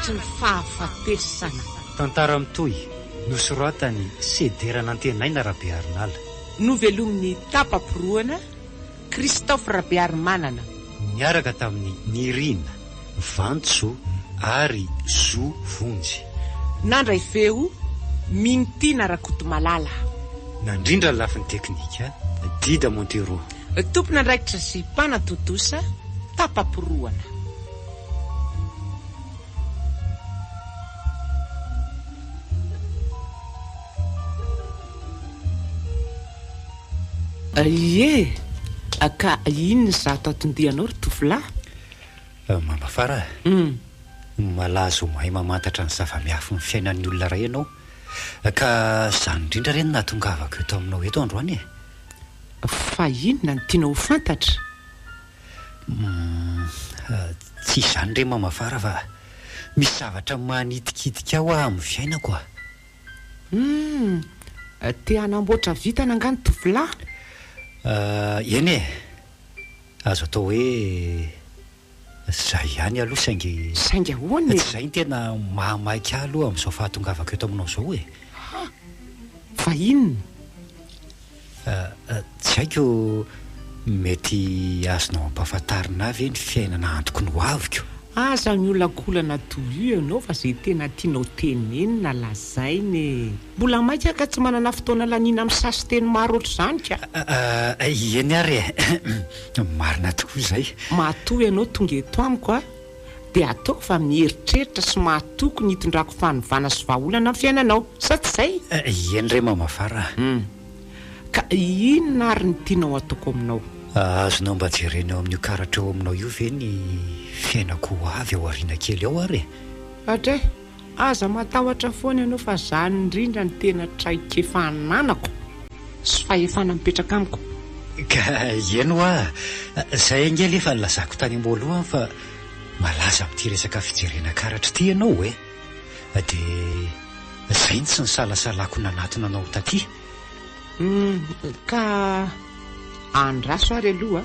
Karatry ny fahafatesana. Tantara mitohy, nosoratan'i Sedera Nantenaina Rabearinala. Novelomin'i Tapa-porohana, Christophe Rabearimanana. Niaraka tamin'i Nirina, Vantso ary Zo Vonjy. Nandray feo, Mintiana Rakotomalala. Nandrindra ny lafiny teknika, Dida Montero. Tompon'andraikitra sy mpanatontosa, Tapa-porohana. Ie, ka inona izato atondianao ry tovolahy? Mama Fara a! Malaza ho mahay mamantatra ny zava-miafin'ny fiainan'ny olona iray ianao. Ka izany indrindra re no nahatongavako eto aminao eto androany e! Fa inona no tianao ho fantatra? Humm, tsy izany re Mama Fara fa misy zavatra manitikitika ahy amin'ny fiainako a! Humm, te hanamboatra vintana angaha ny tovolahy? Eny e! Azo atao hoe izay ihany aloha saingy. Saingy ahoana e? Tsy izay no tena mahamaika ahy aloha amin'izao fahatongavako eto aminao izao e! Ha! Fa inona? Tsy haiko, mety azonao ampahafantarina ahy ve ny fiainana antoky ny hoaviko? Aza miolakolana toy io ianao fa izay tena tianao tenenina lazaina e! Mbola maika ka tsy manana fotoana laniana amin'ny sasin-teny maro ohatr'izany ka! Eny ary e! Marina tokoa izay. Matoa ianao tonga eto amiko a, dia ataoko fa mieritreritra sy mahatoky ny hitondrako fanovana sy vahaolana amin'ny fiainanao. Sa tsy izay? Eny re Mama Fara a! Ka inona ary ny tianao ataoko aminao? Azonao mba jerena eo amin'io karatra eo aminao io ve ny fiainako ho avy ao aoriana kely ao ary e? Atre! Aza matahotra foana ianao fa zany indrindra no tena traikefa ananako sy fahefana mipetraka amiko. Ka eny hoa, zay ange alefa nilazako tany am-boalohany fa malaza amin'ity resaka fijerena karatra ity ianao e! Dia zay no tsy nisalasalako nanatona anao taty. Humm, ka andraso ary aloha,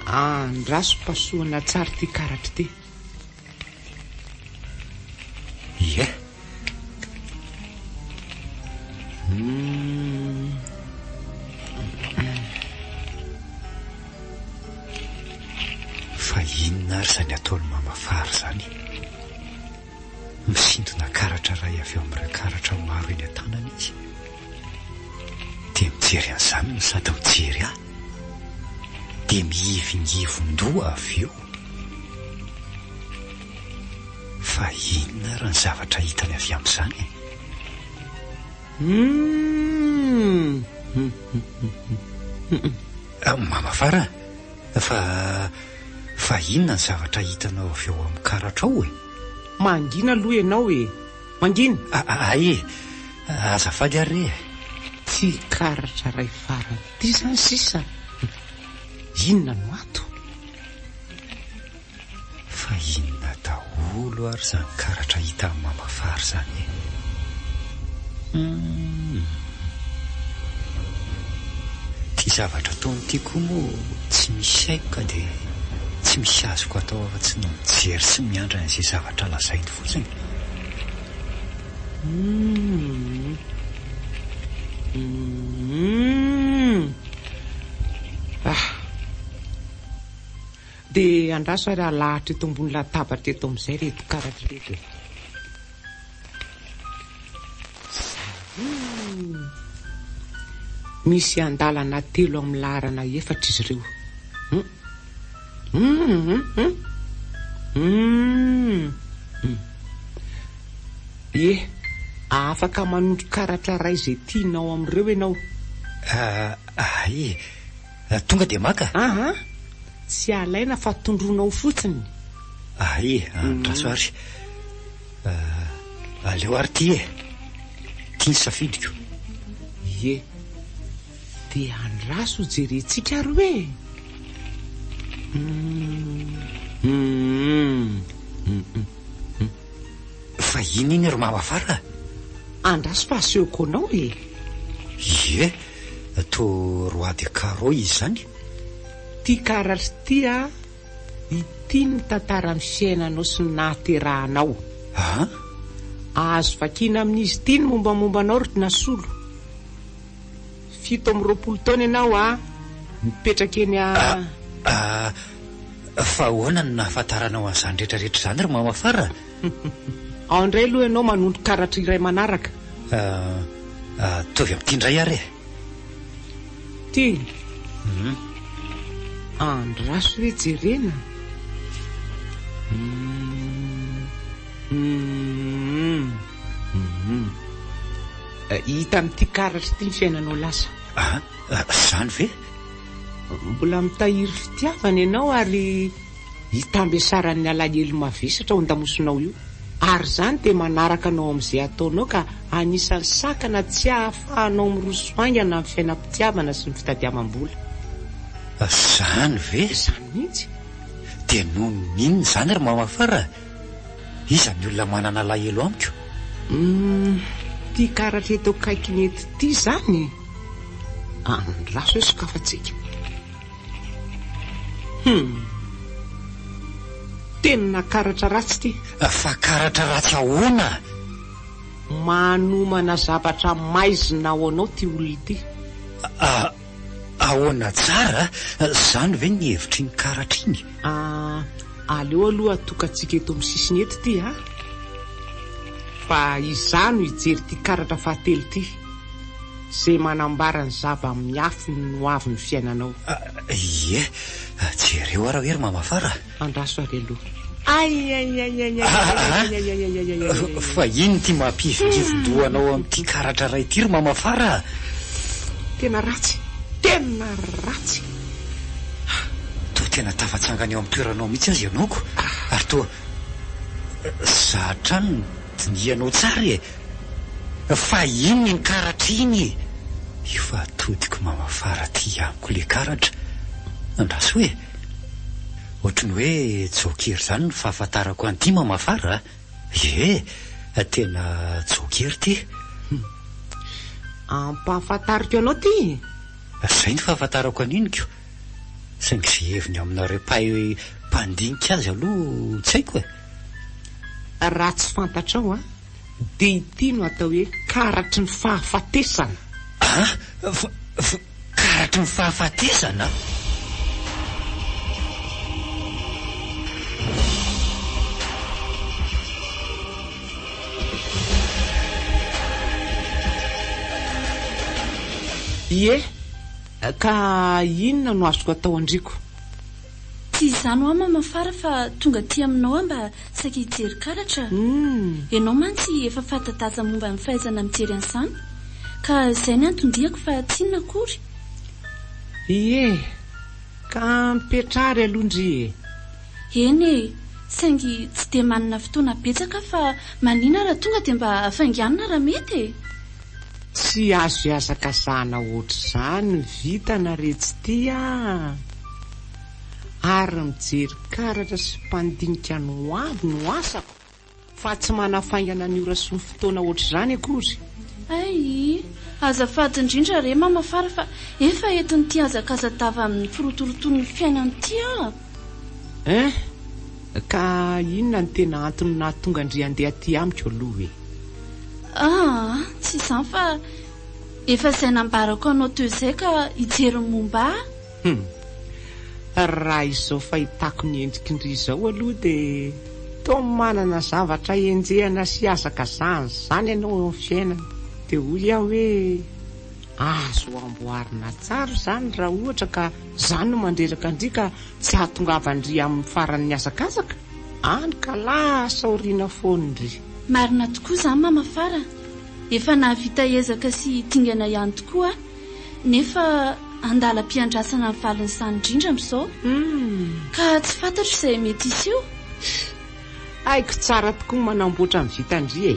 andraso pasohana tsara ity karatra ity. Ie. Fa inona ary izany ataon'i Mama Fara izany? Misintona karatra iray avy eo amin'ireo karatra maro eny an-tanany izy. Dia mijery an'izany no sady mijery ahy. Dia mihivingivin-doha avy eo. Fa inona ary ny zavatra hitany avy amin'izany e? Mama Fara, fa fa inona ny zavatra hitanao avy ao amin'ny karatra ao e? Mangina aloha ianao e! Mangina! Hay e! Azafady ary re e! Ty karatra iray farany ity izany sisa, inona no ato? Fa inona daholo ary izany karatra hita amin'ny mama fary izany e? Humm. Ity zavatra ataony ity koa moa tsy misy haiko ka dia tsy misy azoko atao afa-tsy ny mijery sy miandry an'izay zavatra lazainy fotsiny. Humm. Humm. Ah. Dia andraso ary alahatra eto ambony latabatra eto amin'izay ireto karatra ireto e. Zay. Misy andalana telo amin'ny laharana efatra izy ireo. Hum. Hum, hum, hum. Hum. Ie, afaka manondro karatra iray izay tianao amin'ireo ianao. Ah, ay. Tonga dia maka? Aha, tsy alaina fa tondroinao fotsiny. Ay, andraso ary. Aleo ary ity e. Ity ny safidiko. Ie. Dia andraso ho jerentsika ary hoe. Fa inona iny ry Mama Fara? Andraso fa asehoko anao e. Ie. Toa roi de carreau izy izany. Ty karatra ity a, ity ny tantaran'ny fiainanao sy ny nahaterahanao. An? Azo vakiana amin'izy ity ny mombamomba anao ry Nasolo. 27 taona ianao a, mipetraka eny a. Ah, fa ahoana no nahafantaranao an'izany rehetra rehetra izany ry Mama Fara? Ao indray aloha ianao manondro karatra iray manaraka. Ah, ataovy amin'ity indray ary e. Ty. Andraso hoe jerena. Hita amin'ity karatra ity ny fiainanao lasa. Ah, izany ve? Mbola mitahiry fitiavana ianao ary itambesaran'ny alahelo mavesatra ao an-damosinao io. Ary izany dia manaraka anao amin'izay ataonao ka anisan'ny sakana tsy ahafahanao miroso haingana amin'ny fiainam-pitiavana sy ny fitadiavam-bola. Izany ve? Izany mihitsy. Dia noho ny inona izany ry Mama Fara? Iza ny olona manana alahelo amiko? Humm, ity karatra eto akaikiny eto ity izany? Andraso hoe sokafantsika. Humm. Tena karatra ratsy ity. Fa karatra ratsy ahoana? Manomana zavatra maizina ho anao ity olona ity. Ahoana tsara? Izany ve ny hevitr'iny karatra iny? Ah, aleo aloha atokantsika eto amin'ny sisiny eto ity a! Fa izaho no hijery ity karatra fahatelo ity, izay manambara ny zava-miafiny ho avy ny fiainanao. Ie, jereo ary hoe ry Mama Fara. Andraso ary aloha. Aiaiaiaiaiaiaiaiaiaiaiaiaiaiaiai. Fa inona ity mampihivingivin-doha anao amin'ity karatra iray ity ry Mama Fara a? Tena ratsy, tena ratsy. Toa tena tafatsangana eo amin'ny toeranao mihitsy aza ianao ko! Ary toa za hatrany no dinihanao tsara e! Fa inona iny karatra iny e? Io fa atodiko Mama Fara aty amiko le karatra. Andraso e! Ohatry ny hoe joker izany ny fahafantarako an'ity Mama Fara a! Ie, tena joker ity. Ampahafantariko anao ity e! Izay ny fahafantarako an'iny ko! Saingy izay heviny aminareo mpahay mpandinika azy aloha tsy haiko e! Raha tsy fantatrao an, dia ity no atao hoe karatry ny fahafatesana. An! Fa, fa, karatry ny fahafatesana? Ie, ka inona no azoko atao andriko? Tsy izany hoa Mama Fara fa tonga aty aminao aho mba saika hijery karatra. Ianao mantsy efa fanta-daza momba ny fahaizana mijery an'izany. Ka izay ny anton-diako fa tsy inona akory. Ie, ka mipetraha ary aloha ndry e. Eny e, saingy tsy dia manana fotoana betsaka aho fa manina raha tonga dia mba hafainganina raha mety e. Tsy azo ihazakazahana ohatr'izany ny vintana re tsy tia a! Ary mijery karatra sy mpandinika ny ho avy no asako fa tsy manafaingana ny ora sy ny fotoana ohatr'izany akory. Hay! Azafady indrindra re Mama Fara fa efa entin'ity hazakaza-dava amin'ny firotorotoan'ny fiainana ity aho. Hein! Ka inona no tena antony nahatonga an-dry handeha aty amiko aloha e? Aa, tsy izany fa efa izay nambarako anao teo izay ka hijery ny momba ahy. Hum. Raha izao fahitako ny endriky ndry izao aloha dia toa manana zavatra enjehana sy ihazakazahana izany ianao eo amin'ny fiainana. Dia hoy aho hoe azo amboarina tsara izany raha ohatra ka izany no mandreraka an-dry ka Tsy hahatongavan-dry amin'ny faran'ny hazakazaka? Any ka lasa aoriana foana ndry. Marina tokoa izany Mama Fara a! Efa nahavita ezaka sy dingana ihany tokoa aho, nefa andalam-piandrasana ny valin'izany indrindra amin'izao. Ka tsy fantatro izay mety hiseho. Haiko tsara tokoa ny manamboatra ny vitan-dry e!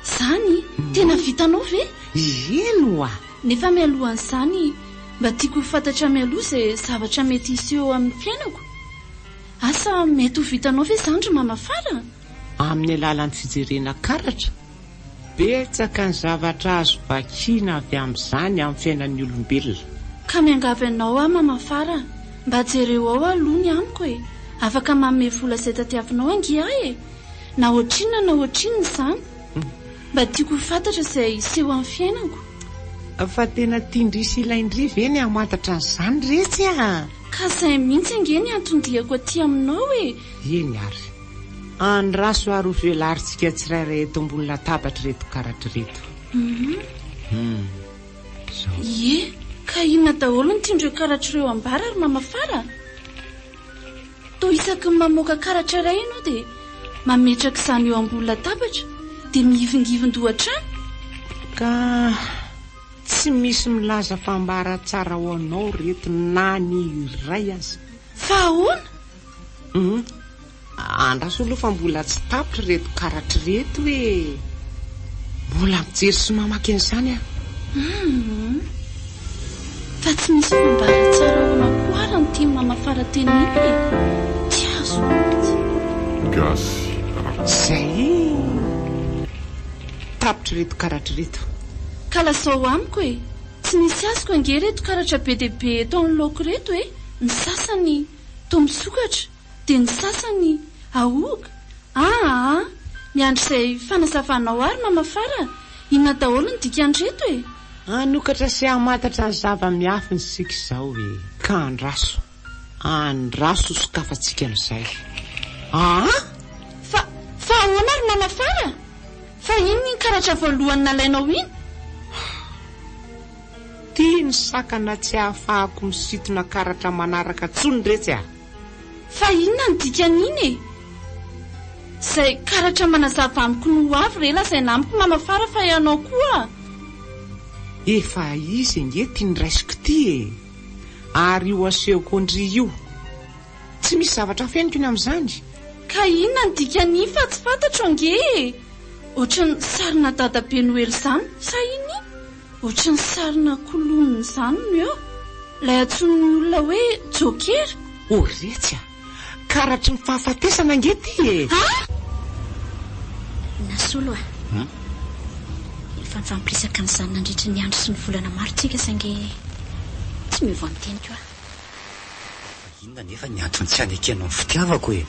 Izany? Tena vitanao ve? Eny oa! Nefa mialohan'izany, mba tiako ho fantatra mialoha izay zavatra mety hiseho eo amin'ny fiainako. Asa mety ho vitanao ve izany ry Mama Fara? Amin'ny alalan'ny fijerena karatra? Betsaka ny zavatra azo vakiana avy amin'izany amin'ny fiainan'ny olombelona. Ka miangavy anao aho Mama Fara, mba jereo ao aloha ny amiko e! Afaka manome vola izay tadiavinao ange aho e! Na ohatrinona na ohatrinona izany. Mba tiako ho fantatra izay hiseho amin'ny fiainako. Fa tena tian-dry sy ilain-dry ve ny hamantatra an'izany retsy a? Ka izay mihitsy ange ny anton-diako aty aminao e! Eny ary. Andraso ary ho velarintsika tsirairay eto ambony latabatra ireto karatra ireto. Hum. Izao. Ie, ka inona daholo no tian'ireo karatra ireo ambara ry Mama Fara? Toa isaky ny mamoaka karatra iray ianao dia mametraka izany eo ambony latabatra dia mihivingivin-doha hatrany. Ka tsy misy milaza fambara tsara ho anao reto na ny iray aza. Fa ahoana? Hum. Andraso aloha fa mbola tsy tapitra ireto karatra ireto e! Mbola mijery sy mamaky an'izany aho. Hum. Fa tsy misy fambara tsara ho anao koa ary ny tian'i Mama Fara tenenina e! Tsy azoko mihitsy. Gasy rap. Zay! Tapitra ireto karatra ireto. Ka lazao amiko e! Tsy misy azoko ange ireto karatra be dia be eto anoloako ireto e! Ny sasany toa misokatra. Dia ny sasany ahoka? Aa! Miandry izay fanazavanao ary Mama Fara, inona daholo ny dikan'ireto e? Hanokatra sy hamantatra ny zava-miafina isika izao e! Ka andraso, andraso ho sokafantsika amin'izay. Aa! Fa, fa ahoana ry Mama Fara? Fa inona iny karatra voalohany nalainao iny? Ty ny sakana tsy ahafahako misintona karatra manaraka tsony retsy a! Fa inona no dikan'iny e? Izay karatra manazava amiko ny ho avy re lazaina amiko Mama Fara fa ianao koa. Efa izy ange ty noraisiko ty e! Ary io asehoko an-dry io. Tsy misy zavatra afeniko ny amin'izany. Ka inona no dikan'iny fa tsy fantatro ange e! Ohatran'ny sarina dadabe Noely izany sa inona iny? Ohatran'ny sarina clown izany no eo. Ilay antsoin'ny olona hoe Joker. O retsy a! Karatry ny fahafatesana ange ty e! Ah! Nasolo a! Efa nifampiresaka an'izany nandritry ny andro sy ny volana maro tsika saingy tsy miova ny teniko aho. Fa inona anefa ny antony tsy hanekenao ny fitiavako e?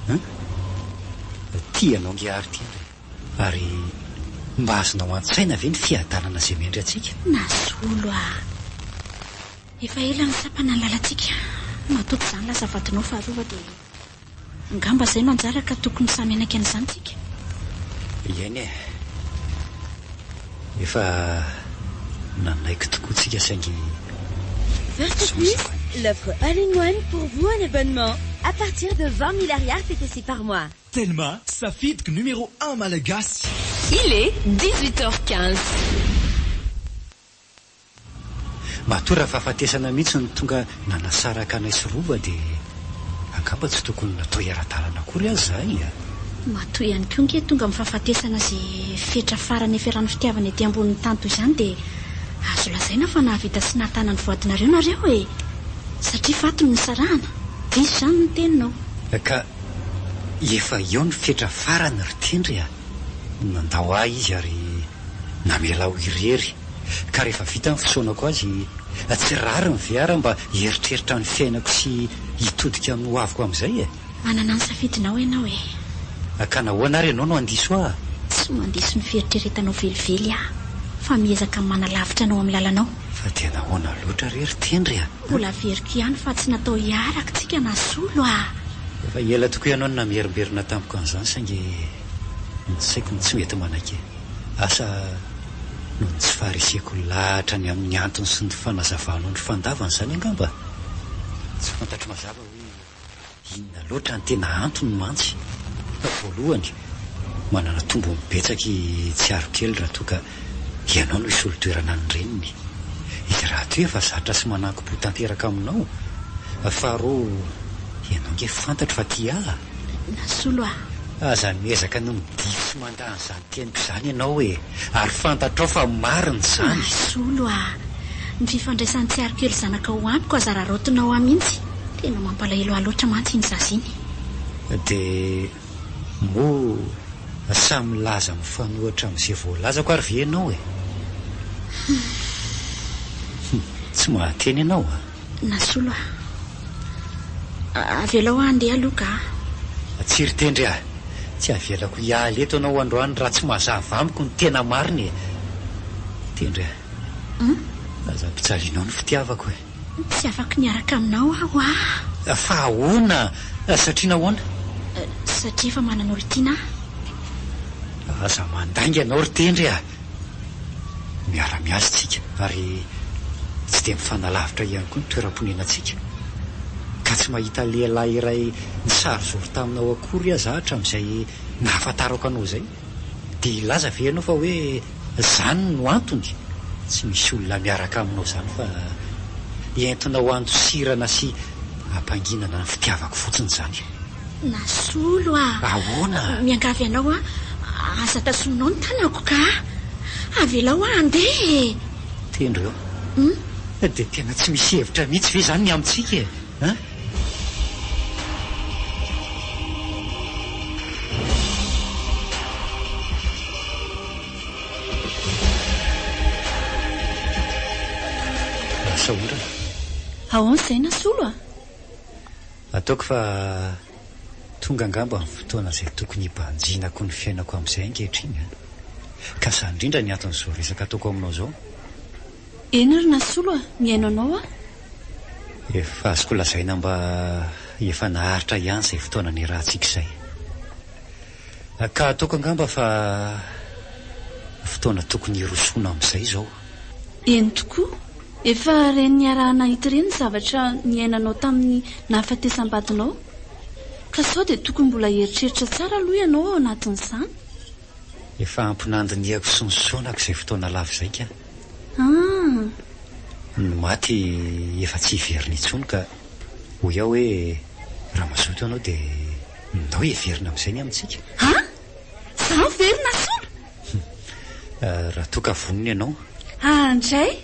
Hein? Tia anao nge ary Tendry e! Ary mba azonao an-tsaina ve ny fiadanana izay miandry antsika? Nasolo a! Efa ela ny sampana ny lalantsika. Matoa tsy izany lasa vadinao faharoa dia angamba izay no anjara ka tokony samy hanaiky an'izany tsika. Eny e! Efa nanaiky tokoa tsika saingy First Plus, l'offre all-in-one pour vous un abonnement à partir de 20 000 ariary TTC par mois. Telma, safidiko numéro un malagasy. Il est 18h15. Matoa raha fahafatesana mihitsy no tonga nanasaraka anay sy Rova dia angamba tsy tokony natao hiara-dalana akory aza izahay a! Matoa ihany koa ange tonga amin'ny fahafatesana izay fetra farany eferan'ny fitiavana ety ambonin'ny tany toy izany dia azo lazaina fa nahavita sy nahatana ny voadinareo nareo e! Satria faty no nisarahana. Diso izany ny teninao. Ka efa eo ny fetra farany ry Tendry a! Nandao ahy izy ary namela aho irery. Ka rehefa vita ny fisaonako azy, tsy rariny ve ary mba hieritreritra ny fiainako sy hitodika amin'ny hoaviko amin'izay e? Manana ny safidinao ianao e! Ka nahoana ary ianao no handiso ahy? Tsy mandiso ny fieritreretanao velively aho, fa miezaka manalavitra anao amin'ny lalanao. Fa dia nahoana loatra re ry Tendry a? Mbola averiko ihany fa tsy natao hiaraka tsika Nasolo a! Efa ela tokoa ianao no namerimberina tamiko an'izany saingy ny saiko no tsy mety manaiky. Asa noho ny tsy fahareseko lahatra ny amin'ny antony sy ny fanazavanao ny fandavana izany angamba? Tsy fantatro mazava hoe Inona loatra ny tena antony mantsy? Voalohany, manana tombony betsaka i Tsiarokely raha toa ka ianao no hisolo toerana ny reniny. Izy rahateo efa zatra sy manankim-po tanteraka aminao. Faharoa, ianao ange fantatro fa tia ahy. Nasolo aho. Aza miezaka ny midify sy mandà an'izany teniko izany ianao e! Ary fantatrao fa marina izany. Nasolo aho. Ny fifandraisan'i Tsiarokely zanakao amiko aza araraotinao ahy mihitsy. Tena mampalahelo ahy loatra mantsy iny zaza iny. Dia moa samy milaza mifanohitra amin'izay voalazako ary ve ianao e? Hum, tsy mahateny ianao a! Nasolo aho. Avelao aho handeha aloha ka. Tsiry tendry a! Tsy avelako hiala eto ianao androany raha tsy mazava amiko ny tena marina e! Tendry a! Aza ampijalianao ny fitiavako e! Tsy afaka miaraka aminao aho ah! Fa ahoana? Satria nahoana? Satria efa manana olon-tiana aho. Aza mandainga ianao ry Tendry a! Miara-miasa isika ary tsy dia mifanalavitra ihany koa ny toeram-ponenantsika. Ka tsy mahita lehilahy iray nisarizoro taminao akory aza aho hatramin'izay nahafantarako anao izay. Dia hilaza ve ianao fa hoe izany no antony? Tsy misy olona miaraka aminao izany fa entinao handosirana sy hampanginana ny fitiavako fotsiny izany. Nasolo a! Ahoana? Miangavy anao aho, aza tazominao ny tanako ka! Avelao aho handeha e! Tendry ô! Dia tena tsy misy hevitra mihitsy ve izany ny amintsika e? An? Lasa orana. Ahoana izay Nasolo a? Ataoko fa tonga angamba ny fotoana izay tokony hibanjinako ny fiainako amin'izay ankehitriny an! Ka izany indrindra ny anton'izao resaka ataoko aminao izao. Eny ry Nasolo a! Mihaino anao aho. Efa azoko lazaina mba efa naharitra ihany izay fotoana niarahantsika izay. Ka ataoko angamba fa fotoana tokony hirosoana amin'izay izao. Eny tokoa. Efa reny niaraha-nahita ireny ny zavatra niainanao tamin'ny nahafatesam-badinao. Ka sao dia tokony mbola hieritreritra tsara aloha ianao ao anatin'izany? Efa ampy nandinihako sy nisaonako izay fotoana lava izay ka. Ah! Ny maty efa tsy hiverina intsony ka hoy aho hoe raha mazoto ianao dia ndao hiverina amin'izay ny amintsika. Ah! Izaho ve ry Nasolo? Raha toa ka vonona ianao. Ah ndray!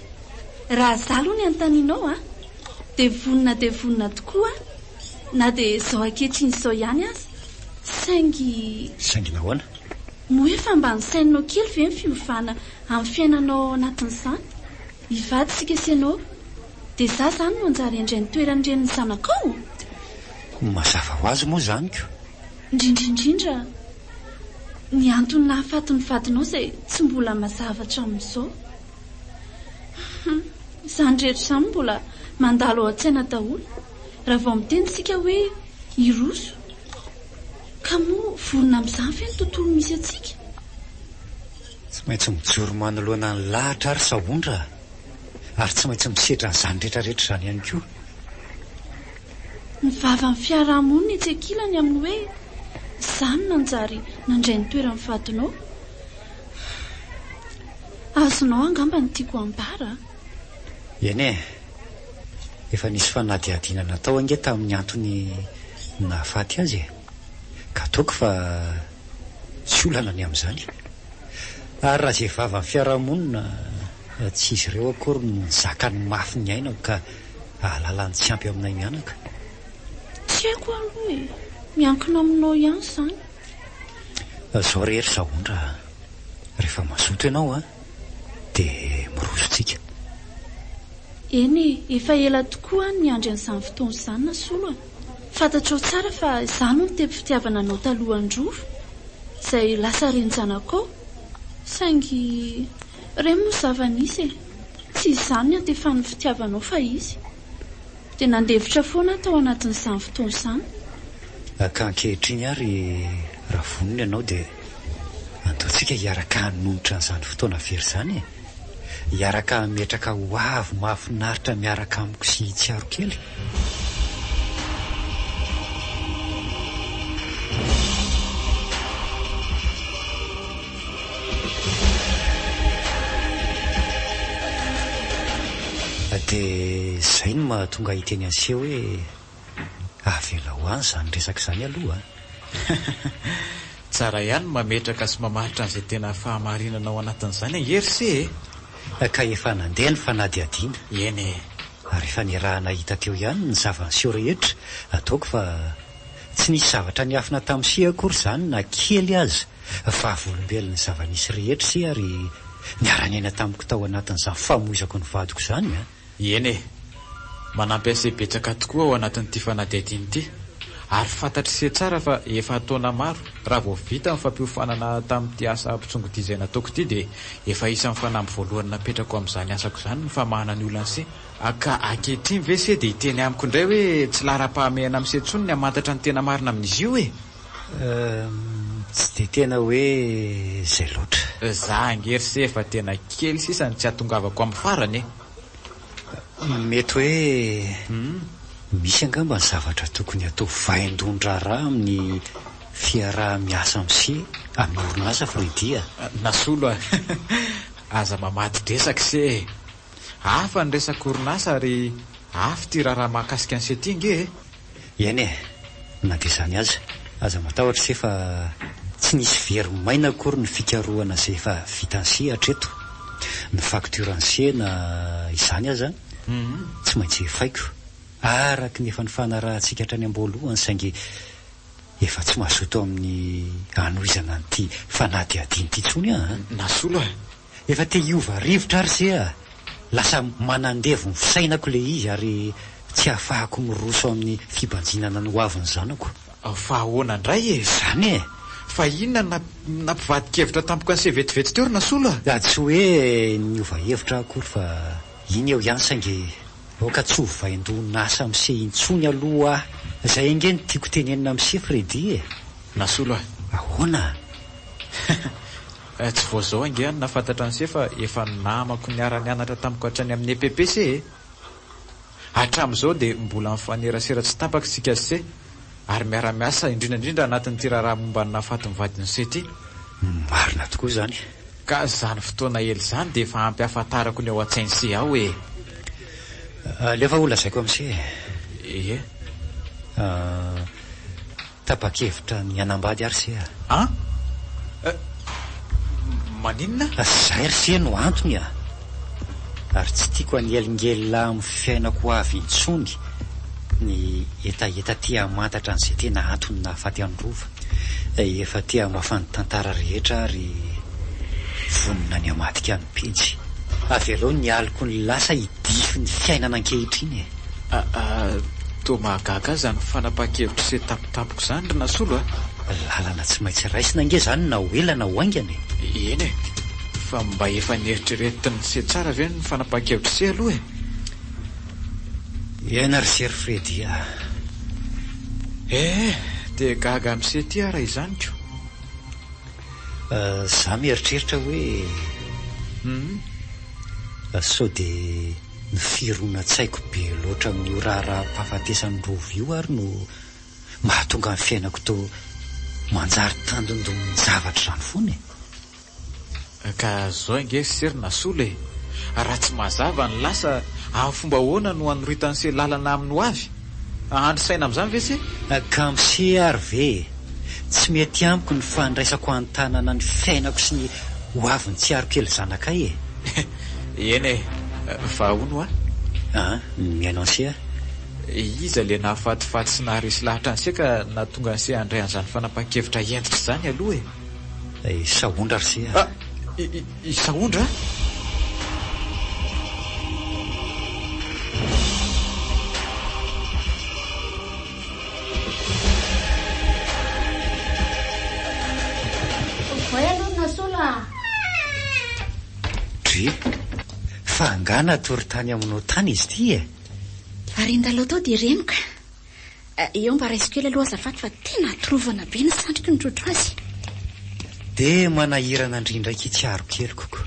Raha izaho aloha ny anontanianao an, dia vonona dia vonona tokoa aho, na dia izao ankehitriny izao ihany aza. Saingy. Saingy nahoana? Moa efa mba nosaininao kely ve ny fiovana amin'ny fiainanao ao anatin'izany? Hivady isika sy ianao, dia izaho izany no hanjary handray ny toeran'ny renin'ny zanakao? Mazava ho azy moa izany ko! Indrindra indrindra, ny antony nahafaty ny vadinao izay tsy mbola mazava hatramin'izao. Hum, izany rehetra izany mbola mandalo ao an-tsaina daholo raha vao miteny isika hoe hiroso. Ka moa vonona amin'izany ve ny tontolo misy antsika? Tsy maintsy mijoro manoloana ny lahatra ary Sahondra a! Ary tsy maintsy misedra an'izany rehetra rehetra izany ihany koa. Ny vavan'ny fiaraha-monina etsy ankilany amin'ny hoe izaho no nanjary nandray ny toeran'ny vadinao. Azonao angamba ny tiako hambara a! Eny e! Efa nisy fanadihadiana natao ange tamin'ny antony nahafaty azy e! Ka ataoko fa tsy olana ny amin'izany. Ary raha izay vavan'ny fiaraha-monina, tsy izy ireo akory no nizaka ny mafy niainako ka Hahalala ny tsy ampy aminay mianaka. Tsy haiko aloha e! Miankina aminao ihany izany. Zao re ry Sahondra a! Rehefa mazoto ianao a! Dia miroso tsika. Eny e! Efa ela tokoa aho no niandry an'izany fotoana izany Nasolo a! Fantatrao tsara fa izaho no nitepy fitiavana anao talohan'i Rova, izay lasa renin-janakao. Saingy ireny moa zava-nisy e! Tsy izany ny antefan'ny fitiavanao fa izy. Dia nandefitra foana aho tao anatin'izany fotoana izany. Ka ankehitriny ary raha vonona ianao dia andaontsika hiaraka hanonitra an'izany fotoana very izany e! Hiaraka hametraka ho avy mahafinaritra miaraka amiko sy i Tsiaro kely. Dia izay no mahatonga ahy hiteny an'i se hoe avelao any izany resaka izany aloha a! Tsara ihany ny mametraka sy mamaritra an'izay tena fahamarinana ao anatin'izany ange ry se e! Ka efa nandeha ny fanadihadiana. Eny e! Ary efa niaraha-nahita teo ihany ny zava-niseho rehetra, ataoko fa tsy nisy zavatra niafina tamin'i se akory izany na kely aza. Vavolombelon'ny zava-nisy rehetra ise ary niara-niaina tamiko tao anatin'izany famoizako ny vadiko izany an! Eny e! Manampy ase betsaka tokoa ao anatin'ity fanadihadiana ity. Ary fantatr'i se tsara fa efa taona maro, raha vao vita ny fampiofanana tamin'ity asa mpitsongodia izay nataoko ity dia efa isan'ny fanamby voalohany napetrako amin'izany asako izany ny famahana ny olan'i se. Ka ankehitriny ve se dia hiteny amiko indray hoe tsy laharam-pahamehana amin'i se intsony ny hamantatra ny tena marina amin'izy io e? Tsy dia tena hoe izay loatra. Za ange ry se efa tena kely sisa ny tsy hahatongavako amin'ny farany e! Mety hoe misy angamba ny zavatra tokony hatao vaindohan-draharaha amin'ny fiaraha-miasa amin'i se amin'ny orinasa Freddy a! Nasolo a! Aza mamadi-dresaka se e! Hafa ny resaka orinasa ary hafa ity raharaha mahakasika an'i se ity ange e! Eny e! Na dia izany aza, aza matahotra se fa tsy nisy very maina akory ny fikarohana izay efa vitan'i se hatreto. Ny facture an'i se na izany aza tsy maintsy efaiko araka ny efa nifanarahantsika hatrany am-boalohany saingy efa tsy mazoto amin'ny hanohizana an'ity fanadihadiana ity intsony aho an! Nasolo a! Efa te hiova rivotra ary se a! Lasa manandevo ny fisainako le izy ary tsy ahafahako miroso amin'ny fibanjinana ny hoavin'ny zanako. Fa ahoana indray e? Izany e! Fa inona no nampivadi-kevitra tampoka an'i se vetivety teo ry Nasolo a? Tsy hoe niova hevitra aho akory fa iny eo ihany saingy aoka tsy ho vaindohan'asa amin'i se intsony aloha aho. Izay ange no tiako tenenina amin'i se Freddy e! Nasolo a! Ahoana? Tsy vao izao ange aho no nahafantatra an'i Se fa efa namako niara-nianatra tamiko hatrany amin'ny EPP Se e! Hatramin'izao dia mbola mifanerasera tsy tapaka isika sy Se ary miara-miasa indrindra indrindra anatin'ity raharaha momba ny nahafaty ny vadin'i Se ity. Marina tokoa izany. Ka izany fotoana ela izany dia efa ampy hahafantarako ny ao an-tsain'i Se ao e! Aleo fa holazaiko amin'i Se e! Ie. Tapa-kevitra ny hanambady ary se a! An? Eh! Maninona? Zay ry se no antony a! Ary tsy tiako hanelingelina amin'ny fiainako ho avy intsony ny hetaheta te hamantatra an'izay tena antony nahafaty an'i Rova. Efa te hamafa ny tantara rehetra ary vonona ny hamadika ny pejy. Avelao ny aliko ny lasa hidify ny fiainana ankehitriny e! Toa mahagaga ahy izany fanapahan-kevitr'i se tampotampoka izany ry Nasolo a! Lalana tsy maintsy raisina ange izany na ho ela na ho haingana e! Eny e! Fa mba efa neritreretin'i se tsara ve ny fanapahan-kevitr'i se aloha e? Eny ry se ry Freddy a! Eh! Dia gaga amin'i se ity aho raha izany ko! Za mieritreritra hoe sao dia ny fironan-tsaiko be loatra amin'io raharaham-pahafatesan'i Rova io ary no mahatonga ny fiainako toa manjary tandindomin-javatra izany foana e! Ka zao ange ry se ry Nasolo e! Raha tsy mazava ny lasa, amin'ny fomba ahoana no hanoritan'i se lalana amin'ny ho avy? Hahandry saina amin'izany ve se? Ka amse ary ve e! Tsy mety amiko ny fandraisako an-tanana ny fiainako sy ny ho avin'ny tsiaro kely zanakay e! Eny e! Fa hono hoa? An, mihaino an'se aho. Iza le nahafatifaty sy naharesy lahatra an'se ka nahatonga an'se handray an'izany fanapahan-kevitra hentitra izany aloha e? I Sahondra ry se a! I Sahondra? Voay aloha ny Nasolo a! Dry, fa angaha natory tany aminao tany izy ity e? Varian-dalao tao dia renoka. Eo mba raiso kely aloha azafady fa tena atorovana be ny sandriko nitrotro azy. Dia manahirana an-dry indraiky itsy aro-keliko ko.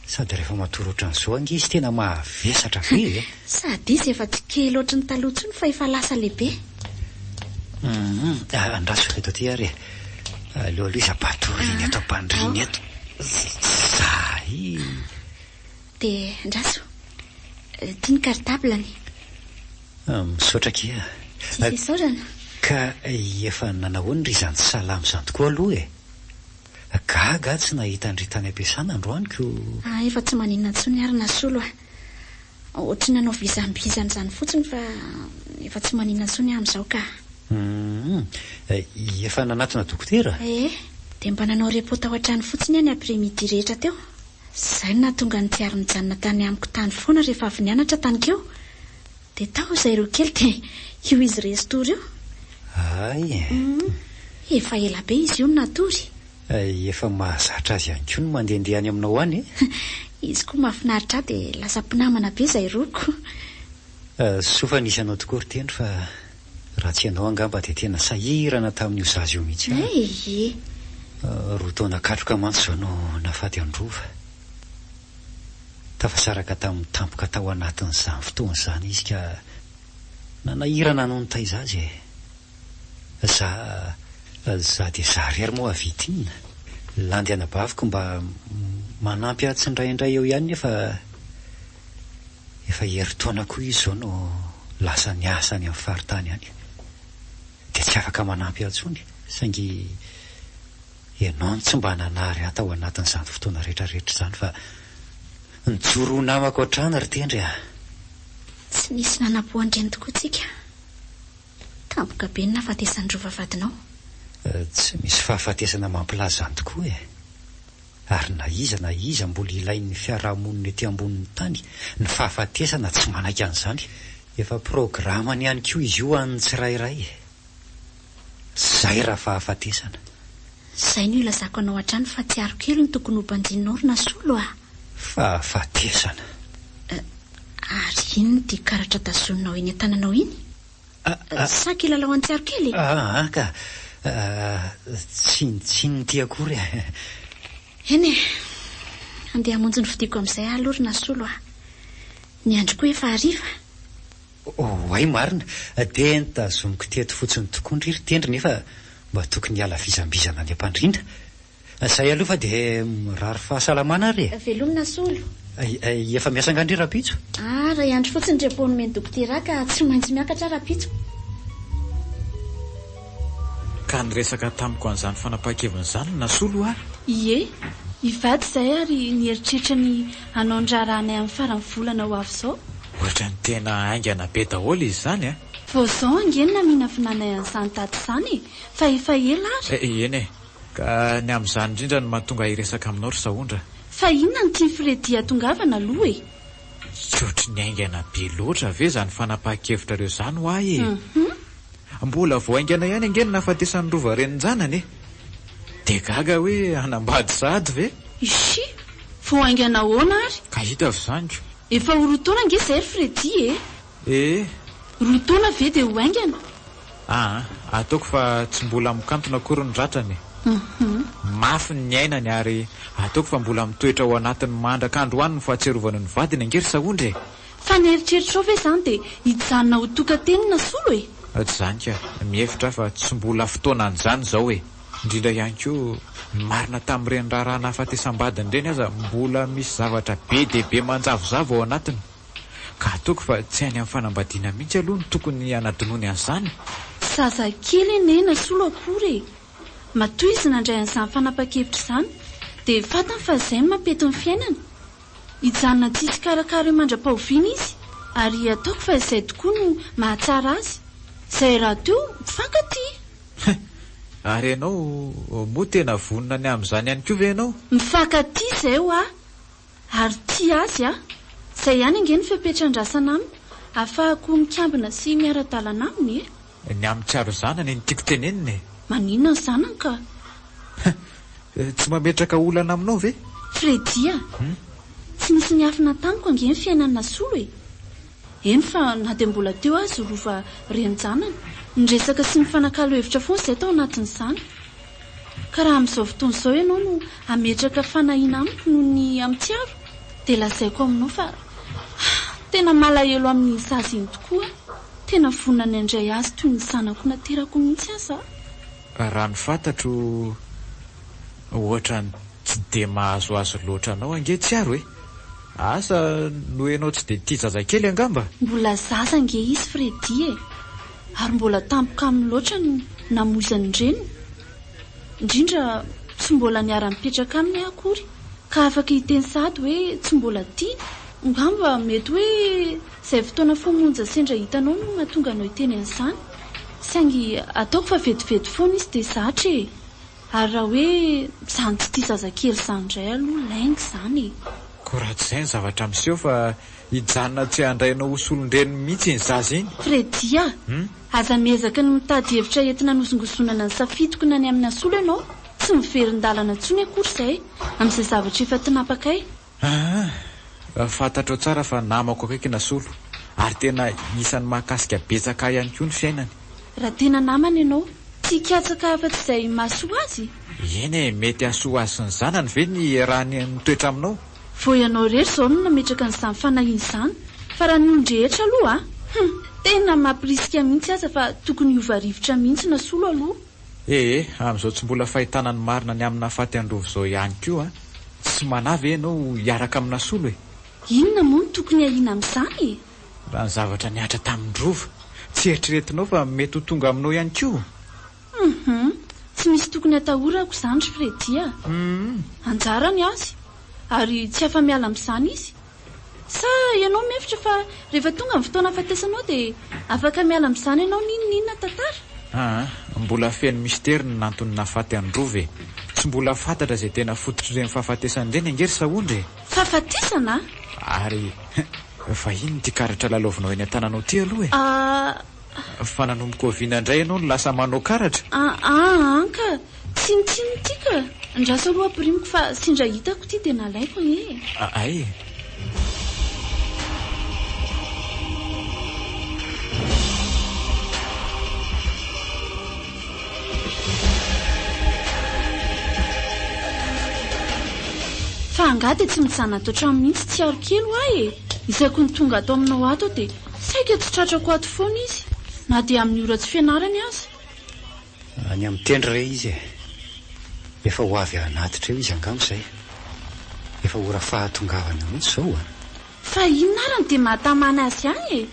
Sady rehefa matory ohatran'izao ange izy tena mahavesatra be e! Sady izy efa tsy kely ohatry ny taloha intsony fa efa lasa lehibe. Hum, andraso eto aty ary e. Aleo aloha izy ampatoriany eto am-pandriana eto. Zay! Dia andraso. Ity ny cartable-ny. Misaotra akia. Tsisy isaorana. Ka efa nanahoana ry izany tsy salama izany tokoa aloha e? Gaga aho tsy nahita an-dry tany am-piasana androany ko. Ah, efa tsy maninona intsony ary Nasolo a. Ohatry ny nanao vizambizana izany fotsiny fa efa tsy maninona intsony aho amin'izao ka. Humm, efa nanatona dokotera? Ee, dia mba nanao repos tao an-trano fotsiny aho ny après midi rehetra teo. Izay no nahatonga an'i Tsiary nijanona tany amiko tany foana rehefa avy nianatra tany keo. Dia tao izay roa kely dia io izy restory io. Hay e! Efa ela be izy io no natory. Efa mahazatra azy ihany koa ny mandehandeha any aminao any e! Izy koa mahafinaritra ahy dia lasa mpinamana be izay roako. Soa fa nisy anao tokoa ry Tendry fa raha tsy ianao angamba dia tena sahirana tamin'io zaza io mihitsy aho. Ee. Roa taona katroka mantsy izao no nahafaty an-dRova. Tafasaraka taminy tampoka tao anatin'izany fotoana izany izy ka nanahirana no nitaiza azy e. Za, za dia za irery moa hahavita inona? Landy anabaviko mba manampy ahy tsindraindray eo ihany nefa efa herintaona koa izy izao no lasa niasa any amin'ny faritany any. Dia tsy afaka manampy ahy intsony. Saingy ianao no tsy mba nanary ahy tao anatin'izany fotoana rehetra rehetra izany fa nijoro ho namako hatrany ry Tendry a! Tsy nisy nanampo an'ireny tokoa tsika. Tampoka be ny nahafatesan'i Rova vadinao. Tsy misy fahafatesana mampilaza izany tokoa e! Ary na iza na iza mbola ilain'ny fiarahamonina ety ambonin'ny tany, ny fahafatesana tsy manaiky an'izany. Efa programany ihany koa izy io ho an'ny tsirairay e! Zay raha fahafatesana. Zay no ilazako anao hatrany fa tsiaro kely no tokony ho banjininao ry Nasolo a! Fahafatesana. Ary inona ity karatra tazoninao eny an-tananao iny? Sa kilalao an'i Tsiaro kely e? Aa ka! Tsinontsinona ity akory e! Eny e! Andeha hamonjy ny fodiako amin'izay aho aloha ry Nasolo a! Ny andro koa efa hariva. Oay marina! Dia notazomiko teto fotsiny tokoa ndry ry Tendry nefa mba tokony hiala vizambizana any am-pandriana. Zay aloha fa dia mirary fahasalamana ary e! Veloma Nasolo. Efa miasa angaha ndry rahampitso? Ah, iray andro fotsiny repos nomen'ny dokotera ahy ka tsy maintsy miakatra aho rahampitso. Ka niresaka tamiko an'izany fanapahan-keviny izany Nasolo a! Ie, hivady izahay ary nieritreritra ny hanao ny raharahanay amin'ny faran'ny volana ho avy izao. Ohatran'ny tena haingana be daholo izy izany a! Vao izao ange no naminavinanay an'izany daty izany e! Fa efa ela ary. Eny e! Ka ny amin'izany indrindra no mahatonga ahy hiresaka aminao ry Sahondra. Fa inona no tian'i Freddy hatongavana aloha e? Tsy ohatry ny haingana be loatra ve izany fanapahan-kevitrareo izany ho ahy e? Mbola vao haingana ihany ange ny nahafatesan'i Rova renin-janany e! Dia gaga hoe hanambady sahady ve? Ishii! Vao haingana ahoana ary? Ka hita avy izany ko! Efa ho roa taona ange izay ry Freddy e! Ee. Roa taona ve dia ho haingana? Aa, ataoko fa tsy mbola mikantona akory ny ratrany e! Mafy ny niainany ary ataoko fa mbola mitoetra ao anatiny mandraka androany ny fahatsiarovana ny vadiny ange ry Sahondra e! Fa ny eritreritrao ve izany dia hijanona ho tokan-teny Nasolo e? Tsy izany ka, mihevitra aho fa tsy mbola fotoanan'izany izao e! Indrindra ihany koa, ny marina tamin'ireny raharaha nahafatesam-badiny ireny aza mbola misy zavatra be dia be manjavozavo ao anatiny. Ka ataoko fa tsy any amin'ny fanambadiana mihitsy aloha no tokony hanadinoany an'izany. Zazakely anie Nasolo akory e! Matoa izy nandray an'izany fanapan-kevitra izany dia fantany fa izay no mampety ny fiainany. Hijanona tsy hisy hikarakara eo mandra-pahoviana izy ary ataoko fa izay tokoa no mahatsara azy. Izay rahateo mifankatia. Ary ianao, moa tena vonona ny amin'izany ihany koa ve ianao? Mifankatia izay hoa! Ary tia azy aho. Izay ihany ange no fepetra andrasana amiko ahafahako mikambina sy miara-dalana aminy e! Ny amin'ny tsiaro zanany no tiako tenenina e! Maninona ny zanany ka? Tsy mametraka olana aminao ve? Freddy a! Tsy nisy niafina tamiko ange ny fiainan'i Nasolo e! Eny fa na dia mbola teo aza i Rova renin-janany. Niresaka sy nifanakalo hevitra foana izahay tao anatin'izany. Ka raha amin'izao fotoana izao ianao no hametraka fanahiana amiko noho ny amin'i Tsiaro dia lazaiko aminao fa tena malahelo amin'iny zaza iny tokoa aho. Tena vonona ny handray azy toy ny zanako naterako mihitsy aza aho. Raha ny fantatro, ohatran'ny tsy dia mahazoazo loatra anao ange Tsiaro e! Asa noho ianao tsy dia tia zazakely angamba? Mbola zaza ange izy Freddy e! Ary mbola tampoka aminy loatra ny namoizany ny reniny. Indrindra tsy mbola niara-nipetraka aminy aho akory ka afaka hiteny sahady hoe tsy mbola tiany. Angamba mety hoe izay fotoana fony monja sendra hitanao no mahatonga anao hiteny an'izany. Saingy ataoko fa vetivety foana izy dia zatra e! Ary raha hoe izany tsy tia zazakely izany indray aloha lainga izany e! Koa raha tsy izay ny zavatra miseho fa hijanona tsy handray anao ho solon-dreniny mihitsy iny zaza iny. Freddy a! Aza miezaka ny mitady hevitra entina hanozongozonana ny safidiko na ny amin'ny Nasolo ianao. Tsy miverin-dalana intsony akory izay amin'izay zavatra efa tinapakay. Aa! Fantatrao tsara fa namako akaiky Nasolo ary tena isan'ny mahakasika betsaka ahy ihany koa ny fiainany. Raha tena namana ianao, tsy hikatsaka afa-tsy izay mahasoa azy? Eny e, mety hahasoa azy sy ny zanany ve ny raha ny mitoetra aminao? Vao ianao irery izao no nametraka an'izany fanahiana izany, fa raha ny olon-drehetra aloha a! Hum! Tena mampirisika mihitsy aza fa tokony hiova rivotra mihitsy Nasolo aloha. Ee, amin'izao tsy mbola fahitana ny marina ny amin'ny nahafaty an'i Rova izao ihany koa an! Tsy manahy ve ianao hiaraka amin'i Nasolo e? Inona moa no tokony ahiana amin'izany e? Raha ny zavatra nihatra tamin'i Rova, tsy eritreretinao fa mety ho tonga aminao ihany koa? Hum! Tsy misy tokony atahorako izany ry Freddy a! Anjara ny azy, ary tsy afa-miala amin'izany izy. Sa ianao mihevitra fa rehefa tonga ny fotoana hahafatesanao dia afaka miala amin'izany ianao n'inon'inona tantara? Aa, mbola feno mistery ny nantony nahafaty an'i Rova e! Tsy mbola fantatra izay tena fototr'ireny fahafatesana ireny ange ry Sahondra e! Fahafatesana? Ary fa inona ity karatra lalaovinao eny an-tananao ity aloha e? Aa. Fa nanomboka oviana indray ianao no lasa manao karatra? Aa an ka! Tsinontsinona ity ka! Andraso aloha ampirimiko fa sendra hitako ity dia nalaiko anie e! Ay! Fa angaha dia tsy mijanona ato an-trano mihitsy Tsiaro kely hoa e! Isaky ny tonga ato aminao ato aho dia saika tsy tratrako ato foana izy na dia amin'ny ora tsy fianarany aza. Any amin'ny tendry re izy e! Efa ho avy hanatitra eo izy angamba izay. Efa ora fahatongavana eo mihitsy izao a! Fa inona ary no dia mahatamana azy any e?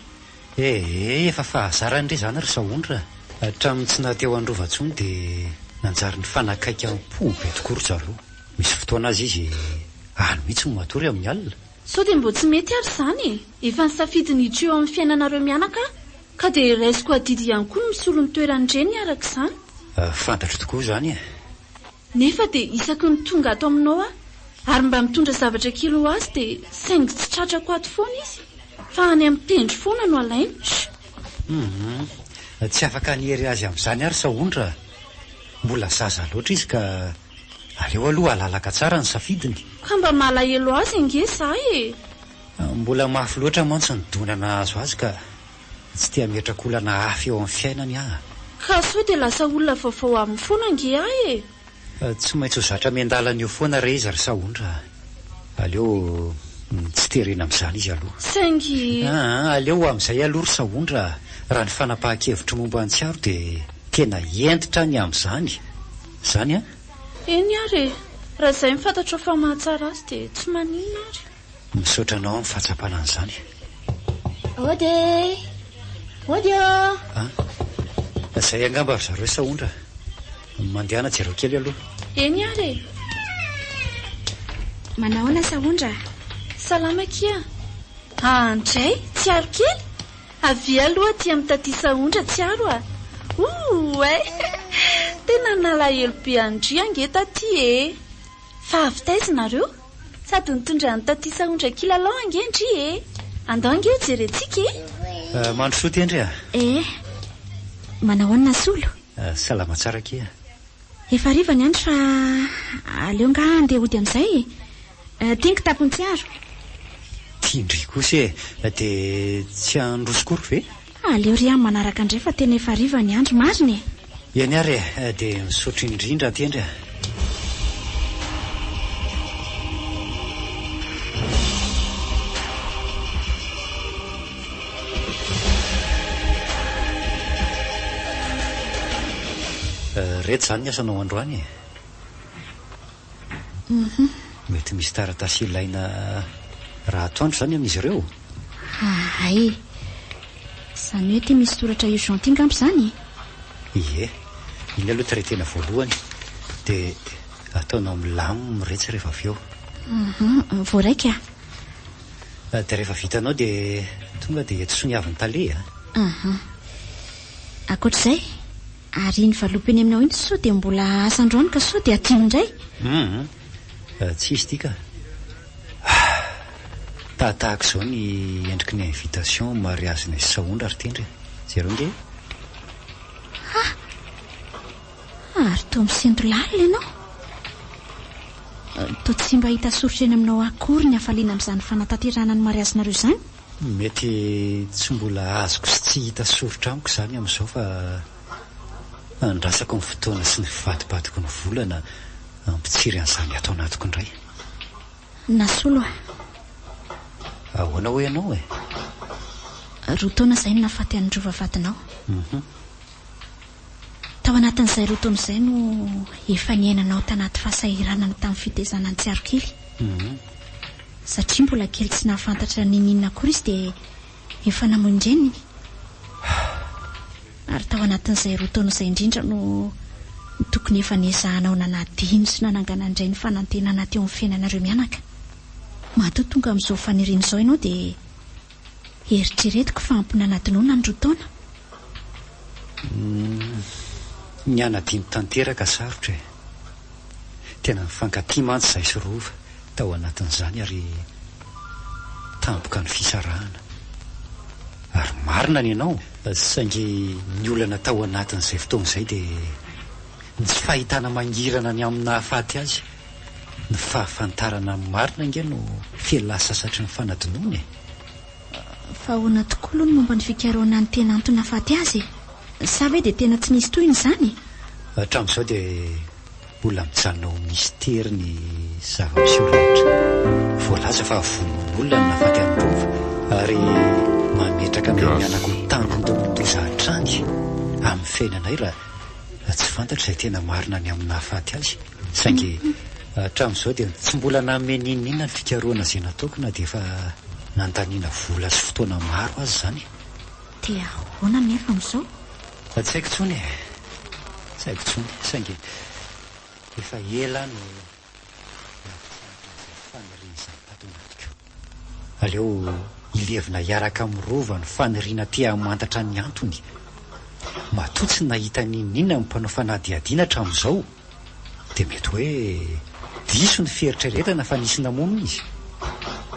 Ee, efa fahazarany re izany ry Sahondra a! Hatramin'ny tsy naha teo an-dRova intsony dia nanjary nifanakaiky am-po be tokoa ry zareo. Misy fotoana aza izy any mihitsy no matory amin'ny alina. Sao dia mbô tsy mety ary izany e! Efa nisafidy ny hiditra eo amin'ny fiainanareo mianaka aho, ka dia raisiko adidy ihany koa ny misolo ny toeran'ny reniny araka izany. Fantatro tokoa izany e! Nefa dia isaky ny tonga ato aminao aho, ary mba mitondra zavatra kely ho azy dia saingy tsy tratrako ato foana izy, fa any amin'ny tendry foana no alainy. Sh! Hum! Tsy afaka hanery azy amin'izany ary Sahondra a! Mbola zaza loatra izy ka aleo aloha halalaka tsara ny safidiny. Ka mba malahelo azy ange za e! Mbola mafy loatra mantsy ny dona nahazo azy ka tsy te hametraka olana hafa eo amin'ny fiainany aho. Ka sao dia lasa olona vaovao aminy foana ange aho e! Tsy maintsy ho zatra miandalana eo foana re izy ry Sahondra a! Aleo tsy terena amin'izany izy aloha. Saingy. Aa, aleo ho amin'izay aloha ry Sahondra a! Raha ny fanapahan-kevitro momba an'i Tsiaro dia tena hentitra ny amin'izany. Izany an? Eny ary e! Raha izay no fantatrao fa mahatsara azy dia tsy maninona ary. Misaotra anao amin'ny fahatsapana an'izany. Ody e! Ody ô! An! Izay angamba ry zareo Sahondra. Mandehana jereo kely aloha. Eny ary e! Manahoana Sahondra? Salama akia. Andray, Tsiaro kely! Avia aloha aty amin'i Taty Sahondra Tsiaro a! Ouuay! Tena nalahelo be an-dry ange Taty e! Fa avy taiza nareo? Sady nitondra an'i Taty Sahondra kilalao ange ndry e! Andao ange ho jerentsika e! Mandrosoa Tendry a! Eh! Manahoana Solo? Salama tsara akia. Efa hariva ny andro fa aleo angaha handeha hody amin'izay e! Ty ny kitapon'i Tsiaro. Ty ndry kosa e! Dia tsy handroso kory ve? Aleo ry amin'ny manaraka indray fa tena efa hariva ny andro, marina e! Eny ary e! Dia misaotra indrindra Tendry a! Reto izany ny asanao androany e! Mety misy taratasy ilaina raha atoandro izany amin'izy ireo? Hay. Izany hoe ity misy soratra urgent ity angamba izany e? Ie. Iny aloha traiter-na voalohany. Dia ataonao milamina iretsy rehefa avy eo. Voaraika. Dia rehefa vitanao dia tonga dia eto soniavin'ny tale a. Ankoatr'izay, Ary iny valopy eny aminao iny sao dia mbola asa androany ka sao dia adino indray? Hum, tsy izy ity ka. Ah! Tahatahaka izao ny endriky ny invitation mariazinay sy Sahondra ry Tendry a! Jereo ange e! Ha! Ary toa misento lalina ianao. Toa tsy mba hita soritra eny aminao akory ny hafaliana amin'izany fanatanterahana ny mariazinareo izany. Mety tsy mbola azoko sy tsy hita soritra amiko izany amin'izao fa andrasako ny fotoana sy ny fivadibadiky ny volana hampitsiry an'izany ato anatiko indray. Nasolo a. Ahoana hoy ianao e? Roa taona izay no nahafaty an'i Rova vadinao. Tao anatin'izay roa taona izay no efa niainanao tanaty fahasahiranana tamin'ny fitaizana an'i Tsiarokely. Satria mbola kely tsy nahafantatra n'inon'inona akory izy dia efa namoy ny reniny. Ary tao anatin'izay roa taona izay indrindra no tokony efa niezahanao nanadino sy nanangana indray ny fanantenana teo amin'ny fiainanareo mianaka. Matoa tonga amin'izao faniriana izao ianao dia eritreretiko fa ampy nanadinoana ny roa taona. Ny hanadino tanteraka sarotra e. Tena nifankatia mantsy izahay sy Rova tao anatin'izany ary tampoka ny fisarahana. Ary marina ny anao, saingy ny olana tao anatin'izay fotoana izay dia ny tsy fahitana mangirana ny amin'ny nahafaty azy. Ny fahafantarana ny marina ange no fialasasatry ny fanadinoana e. Fa ahoana tokoa aloha ny momba ny fikarohana ny tena antony nahafaty azy e? Sa ve dia tena tsy nisy tohiny izany e? Hatramin'izao dia mbola mijanona ho mistery ny zava-miseho rehetra. Voalaza fa vonoan'olona no nahafaty an'i Rova ary mametraka anay mianaka ho tandindomin-doza hatrany amin'ny fiainanay raha tsy fantatra izay tena marina ny amin'ny nahafaty azy. Saingy hatramin'izao dia tsy mbola nanome n'inon'inona ny fikarohana izay nataoko na dia efa nandaniana vola sy fotoana maro aza izany. Dia ahoana anefa amin'izao? Tsy haiko intsony e! Tsy haiko intsony, saingy efa ela aho no nampitsahatra an'izay faniriana izany tato anatiko. Aleo hilevina hiaraka amin'ny Rova ny faniriana te hamantatra ny antony. Matoa tsy nahita n'inon'inona ny mpanao fanadihadiana hatramin'izao, dia mety hoe diso ny fieritreretana fa nisy namono izy.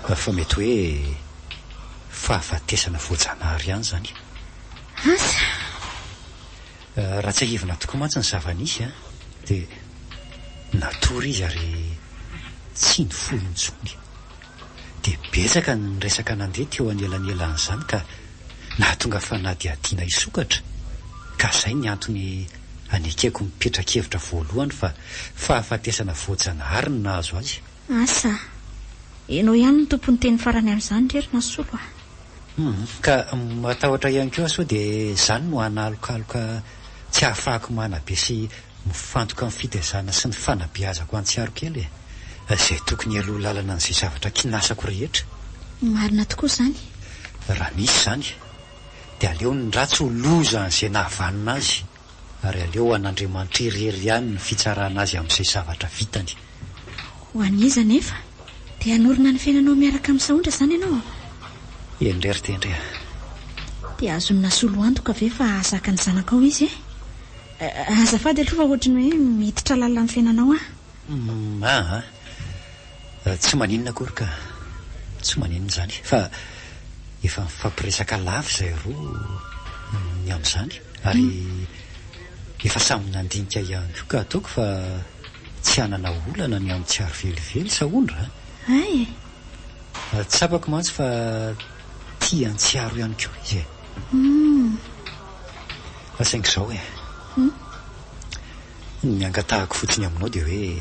Fa mety hoe fahafatesana voajanahary ihany izany. Asa! Raha tsiahivina tokoa mantsy ny zava-nisy dia natory izy ary tsy nifoha intsony. Dia betsaka ny resaka nandeha teo anelanelan'izany ka nahatonga fanadihadiana hisokatra, ka izay ny antony anekeko mipetra-kevitra voalohany fa fahafatesana voajanahary no nahazo azy. Asa! Ianao ihany no tompon'ny teny farany amin'izany re ry Nasolo a! Humm, ka matahotra ihany koa aho sao dia izany no hanalokaloka tsy hahafahako manabe sy mifantoka amin'ny fitaizana sy ny fanabeazako an'i Tsiaro kely e! Izay tokony hialoha lalana an'izay zavatra kinasako rehetra. Marina tokoa izany. Raha misy izany, dia aleo ny ratsy ho loza an'izay nahavanona azy, ary aleo ho an'Andriamanitra irery ihany ny fitsarana azy amin'izay zavatra vitany. Ho an'iza anefa? Te hanorina ny fiainanao miaraka amin'i Sahondra izany ianao? Eny re ry Tendry a! Dia azon'i Nasolo antoka ve fa hahazaka ny zanakao izy e? Azafady aloha fa ohatry ny hoe miditra lalina amin'ny fiainanao aho. Aa! Tsy maninona akory ka! Tsy maninona izany fa efa nifampiresaka lava izahay roa ny amin'izany ary efa samy nandinika ihany koa ka ataoko fa Tsy hanana olana ny amin'ny tsiaro velively Sahondra a! Hay e! Tsapako mantsy fa tia an'i Tsiaro ihany koa izy e! Humm. Fa saingy izao e! Humm. Ny angatahako fotsiny aminao dia hoe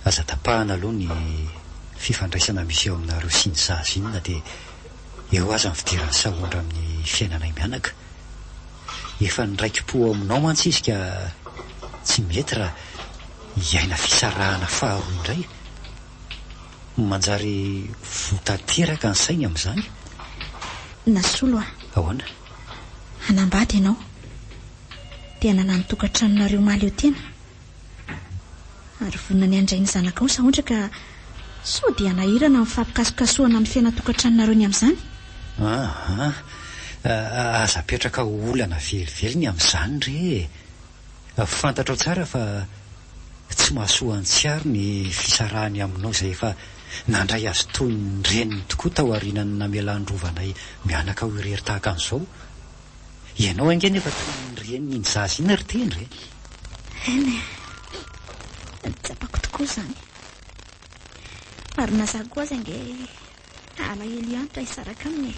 aza tapahana aloha ny fifandraisana misy eo aminareo sy iny zaza iny na dia eo aza ny fidiran'i Sahondra amin'ny fiainanay mianaka. Efa niraiki-po aminao mantsy izy ka tsy mety raha hiaina fisarahana faharoa indray. Manjary voa tanteraka ny sainy amin'izany. Nasolo a. Ahoana? Hanambady ianao. Dia hanana ny tokantranonareo mahaleo tena. Ary vonona ny handray ny zanakao Sahondra ka sao dia hanahirana ny fampikasokasohana ny fiainan-tokantranonareo ny amin'izany? Aa, aza apetraka ho olana velively ny amin'izany re e! Fantatrao tsara fa tsy mahasoa an'i Tsiaro ny fisarahany aminao izay efa. Nandray azy toy ny reniny tokoa tao aorianan'ny namelan'ny rovanay mianaka ho irery tahaka an'izao. Ianao ange nefa toy ny renin'iny zaza iny ry Tendry e! Eny e! Tsapako tokoa izany. Ary na izaho koa aza ange alahelo ihany raha hisaraka aminy e!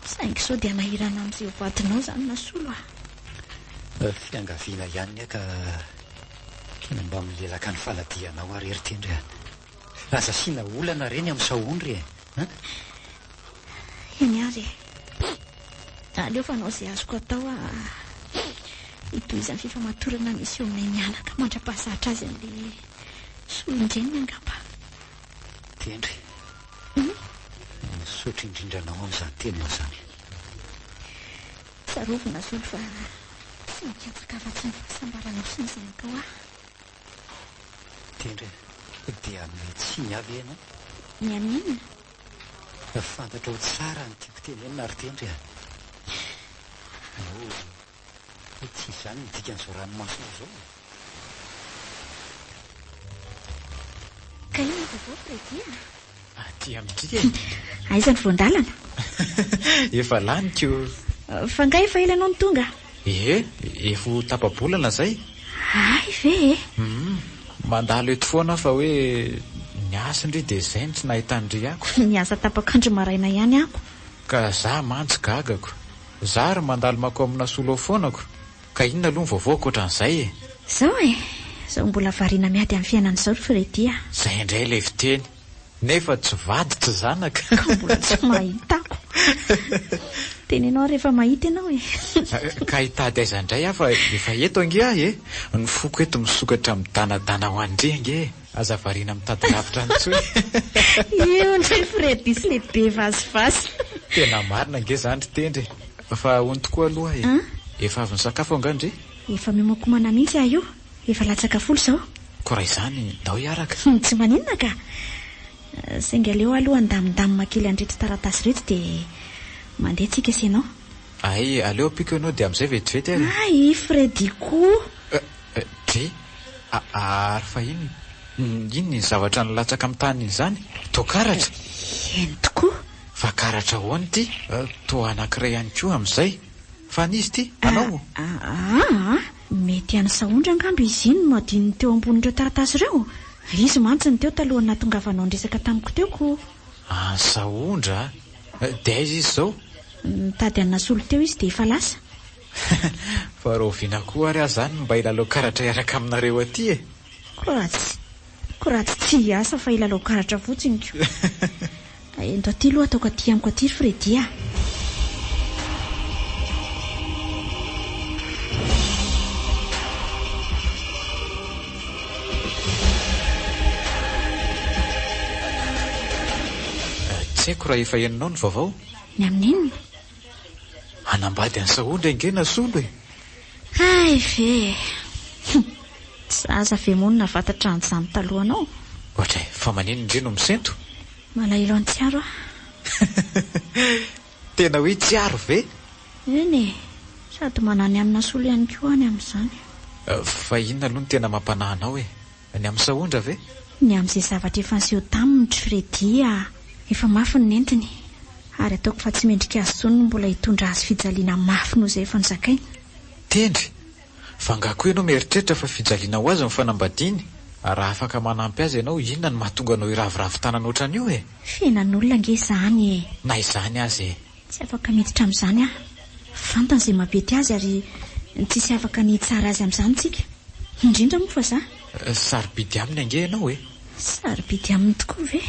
Saingy sao dia hanahirana amin'izay ho vadinao izany Nasolo a! Fiangaviana ihany ny ahy ka mba milelaka ny faladianao ary ry Tendry a! Aza asiana olana re ny amin'i Sahondry e! An? Eny ary e! Aleo fa hanao izay azoko atao aho hitohizan'ny fifamatorana misy eo aminay mianaka mandra-pahazatra azy an'ilay solon-dreniny angamba. Tendry. Misaotra indrindra anao amin'izany teninao izany. Tsarovy Nasolo fa tsy mikatsaka afa-tsy ny fahasambaranao sy ny zanakao aho. Tendry, dia hanome tsiny ahy ve ianao? Ny amin'inona? Fantatrao tsara ny tiako tenenina ry Tendry a! Moa tsy izany no dikan'izao ranomasonao izao e? Ka inona ny vaovao Freddy a? Aty amin-dry e! Aiza ny voan-dalana? Efa laniko. Fa angaha efa ela ianao no tonga? Ie, efa ho tapa-bolana izay. Hay ve e! Hum, mandalo eto foana aho fa hoe niasa ndry dia izay no tsy nahitan-dry ako. Niasa tapak'andro maraina ihany ako. Ka za mantsy gagako. Za ary mandalo mako amina solo foana ko. Ka inona aloha ny vaovao ankoatran'izay e? Zao e! Zao mbola variana miady amin'ny fiainana izao ry Freddy a! Zay indray ilay fiteny. Nefa tsy vady tsy zanaka. Ka mbola tsy mahita ako. Teneno aho rehefa mahita ianao e! Ka hitady aiza indray aho fa efa eto ange aho e! Ny foko eto misokatra midanadana ho an-dry ange e! Aza variana mitady lavitra any intsony. Io indray Freddy sy le be vazivazy. Tena marina ange izany ry Tendry e! Fa hono tokoa aloha e! Efa avy nisakafo angaha ndry? Efa miomankomana mihitsy aho io. Efa latsaka folo izao. Koa raha izany, ndao hiaraka. Tsy maninona ka! Saingy aleo aloha handamindamina kely an'ireto taratasy ireto dia mandeha tsika sy ianao. Hay, aleo ampiako ianao dia amin'izay vetivety ary e! Hay, Freddy koa! Dry, ary fa inona? Inona iny zavatra nilatsaka amin'ny tany iny izany? Toa karatra? Eny tokoa! Fa karatra ahoana ity? Toa anankiray ihany koa amin'izay. Fa an'iza ity? Anao? Aa! Mety an'i Sahondra angamba izy iny no adinony teo ambonin'ireo taratasy ireo. Izy mantsy no teo talohan'ny nahatongavanao niresaka tamiko teo ko. An'i Sahondra? Dia aiza izy izao? Nitady an'i Nasolo teo izy dia efa lasa. Fa rahoviana koa ary aho izany no mba hilalao karatra hiaraka aminareo aty e? Koa raha tsy, koa raha tsy tsy hiasa fa hilalao karatra fotsiny ko. Ento aty aloha ataoko aty amiko aty ry Freddy a! Tsy haiko raha efa henonao ny vaovao? Ny amin'ny inona? Hanambady an'i Sahondra ange Nasolo e! Hay ve e! Hum! Tsy zaza ve moa no nahafatatra an'izany talohanao? Ohatray, fa maninona ndry no misento? Malahelo an'i Tsiaro aho. Tena hoe Tsiaro ve? Eny e! Sady manany amin'i Nasolo ihany koa any amin'izany. Fa inona aloha no tena mampanahy anao e? Ny amin'i Sahondra ve? Ny amin'izay zavatra efa niseho taminy ry Freddy a! Efa mafy ny nentiny, ary ataoko fa tsy mendrika azy intsony ny mbola hitondra azy fijaliana mafy noho izay efa nozakainy. Tendry! Fa angaha koa ianao mieritreritra fa fijaliana ho azy ny fanambadiany? Raha afaka manampy azy ianao, inona no mahatonga anao hiraviravy tanana ohatran'io e? Fiainan'olona ange izany e! Na izany aza e! Tsy afaka miditra amin'izany aho. Fantany izay mampety azy ary tsisy afaka ny hitsara azy amin'izany tsika. Indrindra moa fa za. Sarobidy aminy ange ianao e! Sarobidy aminy tokoa ve?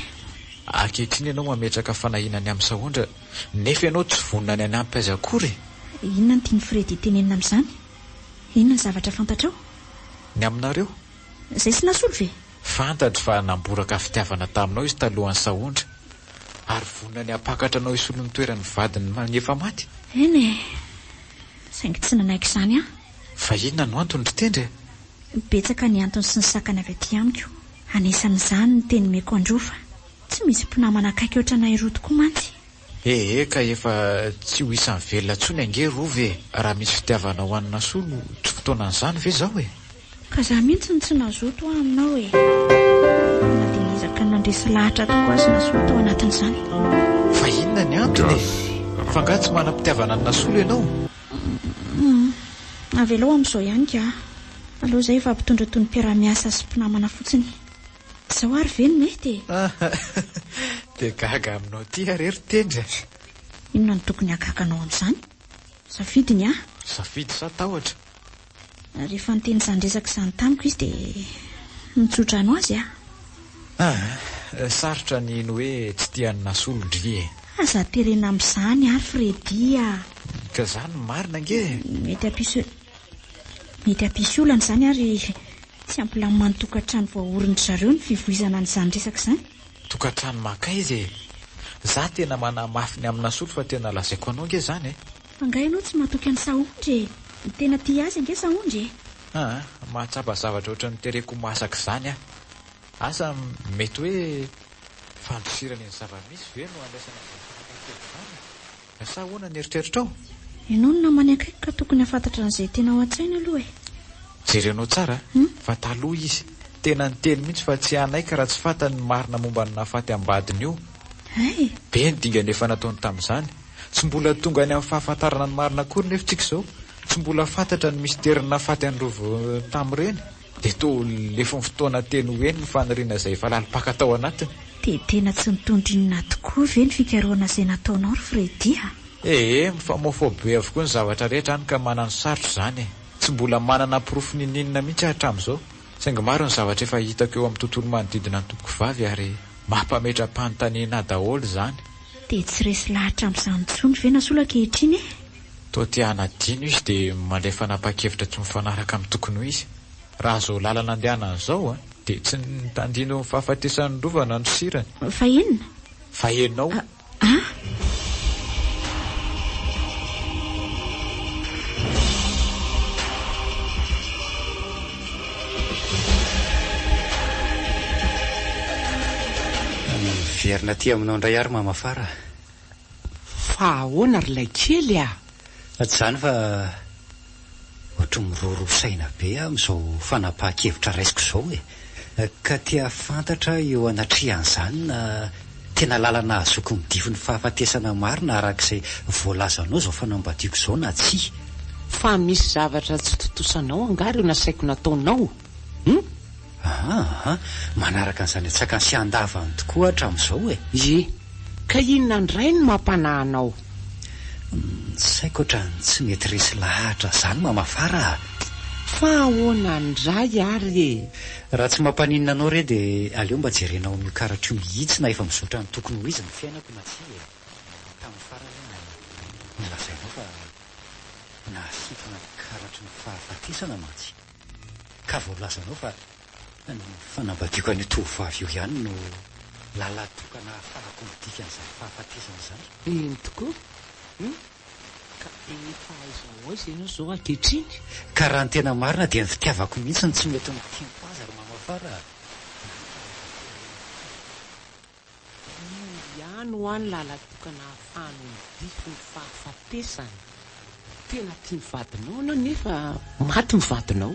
Ankehitriny ianao mametraka fanahiana ny amin'i Sahondra, nefa ianao tsy vonona ny hanampy azy akory e! Inona no tian'i Freddy tenenina amin'izany? Inona ny zavatra fantatrao? Ny aminareo? Izay sy Nasolo ve? Fantatro fa namboraka fitiavana taminao izy talohan'i Sahondra. Ary vonona ny hampakatra anao hisolo ny toeran'ny vadiny efa maty? Eny e! Saingy tsy nanaiky izany aho. Fa inona no antony ry Tendry e? Betsaka ny antony sy ny sakana avy aty amiko. Anisan'izany ny teny omeko an-dRofa. Tsy misy mpinamana akaiky ohatranay roa tokoa mantsy. Ee ka efa tsy ho isan'ny velona intsony ange Rova e! Raha misy fitiavana ho an'i Nasolo tsy fotoanan'izany ve izao e? Ka za mihitsy no tsy nazoto hoa aminao e! Na dia. Niezaka nandresy lahatra tokoa azy Nasolo tao anatin'izany. Fa inona ny antony e? Fa angaha tsy manam-pitiavana an'i Nasolo ianao? Humm. Avelao amin'izao ihany ka. Aleo izay hifampitondra toy ny mpiara-miasa sy mpinamana fotsiny. Izao ary ve no mety e? Dia gaga aminao ity aho re ry Tendry a! Inona no tokony hahagaga anao amin'izany? Safidy ny ahy. Safidy sa tahotra? Rehefa niteny izany resaka izany tamiko izy dia nitso-drano azy aho. Aa, sarotra ny hino hoe tsy tia an'i Nasolo ndry e! Aza terena amin'izany ary Freddy a! Ka izany no marina ange e! Mety hampisy mety hampisy olana izany ary tsy hampilamina ny tokantrano voaorin-dry zareo ny fivoizana an'izany resaka izany. Tokantrano mankaiza e! Za tena manahy mafy ny amin'i Nasolo fa tena lazaiko anao ange izany e! Angaha ianao tsy matoky an'i Sahondry e! Ny tena tia azy ange Sahondry e! Aa, mahatsapa zavatra ohatran'ny tereko ho masaka izany aho. Asa mety hoe fandosirana iny zava-misy ve no andraisana izany fanapahan-kevitra izany e? Sa ahoana ny eritreritrao? Ianao no namany akaiky ka tokony hahafantatra an'izay tena ao an-tsainy aloha e! Jerenao tsara fa taloha izy tena niteny mihitsy fa tsy hanaiky raha tsy fantany ny marina momba ny nahafaty am-badiny io. Hay! Be ny dingana efa nataony tamin'izany. Tsy mbola tonga any amin'ny fahafantarana ny marina akory nefa tsika izao. Tsy mbola fantatra ny misterin'ny nahafaty an'i Rova tamin'ireny. Dia toa lefon'ny fotoana teny ho eny ny faniriana izay efa lalim-paka tao anatiny. Dia tena tsy nitondra inona tokoa ve ny fikarohana izay nataonao ry Freddy a? Ee, mifamoafoa be avokoa ny zavatra rehetra hany ka manano sarotra izany e. Tsy mbola manana porofo n'inon'inona mihitsy aho hatramin'izao. Saingy maro ny zavatra efa hitako eo amin'ny tontolo manodidina ny tompokovavy ary mampametra-panontaniana ahy daholo izany. Dia tsy resy lahatra amin'izany intsony ve Nasolo ankehitriny e? Toa te hanadino izy dia mandray fanapahan-kevitra tsy mifanaraka amin'ny tokony ho izy. Raha izao lalana andehanany izao dia tsy ny tandindon'ny fahafatesan'ny Rova no nandosirany. Fa inona? Fa ianao. Ah! Miverina aty aminao indray ary Mama Fara. Fa ahoana ry laikely a? Tsy izany fa ohatry ny miroroa saina be aho amin'izao fanapahan-kevitra raisiko izao e. Ka te hahafantatra aho eo anatrehan'izany na tena lalana ahazoako midify ny fahafatesana marina araka izay voalazanao izao fanambadiako izao na tsia. Fa misy zavatra tsy tontosanao angaha ireo nasaiko nataonao? Hum? Aha, manaraka an'izany an-tsakany sy an-davany tokoa hatramin'izao e! Ie, ka inona indray no mampanahy anao? Ny saiko ohatran'ny tsy mety resy lahatra izany Mama Fara a! Fa ahoana indray ary e? Raha tsy mampaninona anao re dia aleo mba jerena ao amin'io karatra io mihitsy na efa mizotra ny tokony ho izy ny fiainako na tsia e! Tamin'ny farany aho nolazainao fa nahasintona ny karatry ny fahafatesana mantsy. Ka voalazanao fa ny fanambadiako an'io tovovavy io ihany no lalan-tokana ahafahako midika an'izany fahafatesana izany. Eny tokoa. Hum. Ka efa aiza ho aiza ianao izao ankehitriny? Ka raha ny tena marina dia ny fitiavako mihitsy no tsy mety mitempo azy ry Mama Fara a! Io ihany hoa ny lalan-tokana ahafahanao midify ny fahafatesana. Tena tia ny vadinao ianao nefa maty ny vadinao.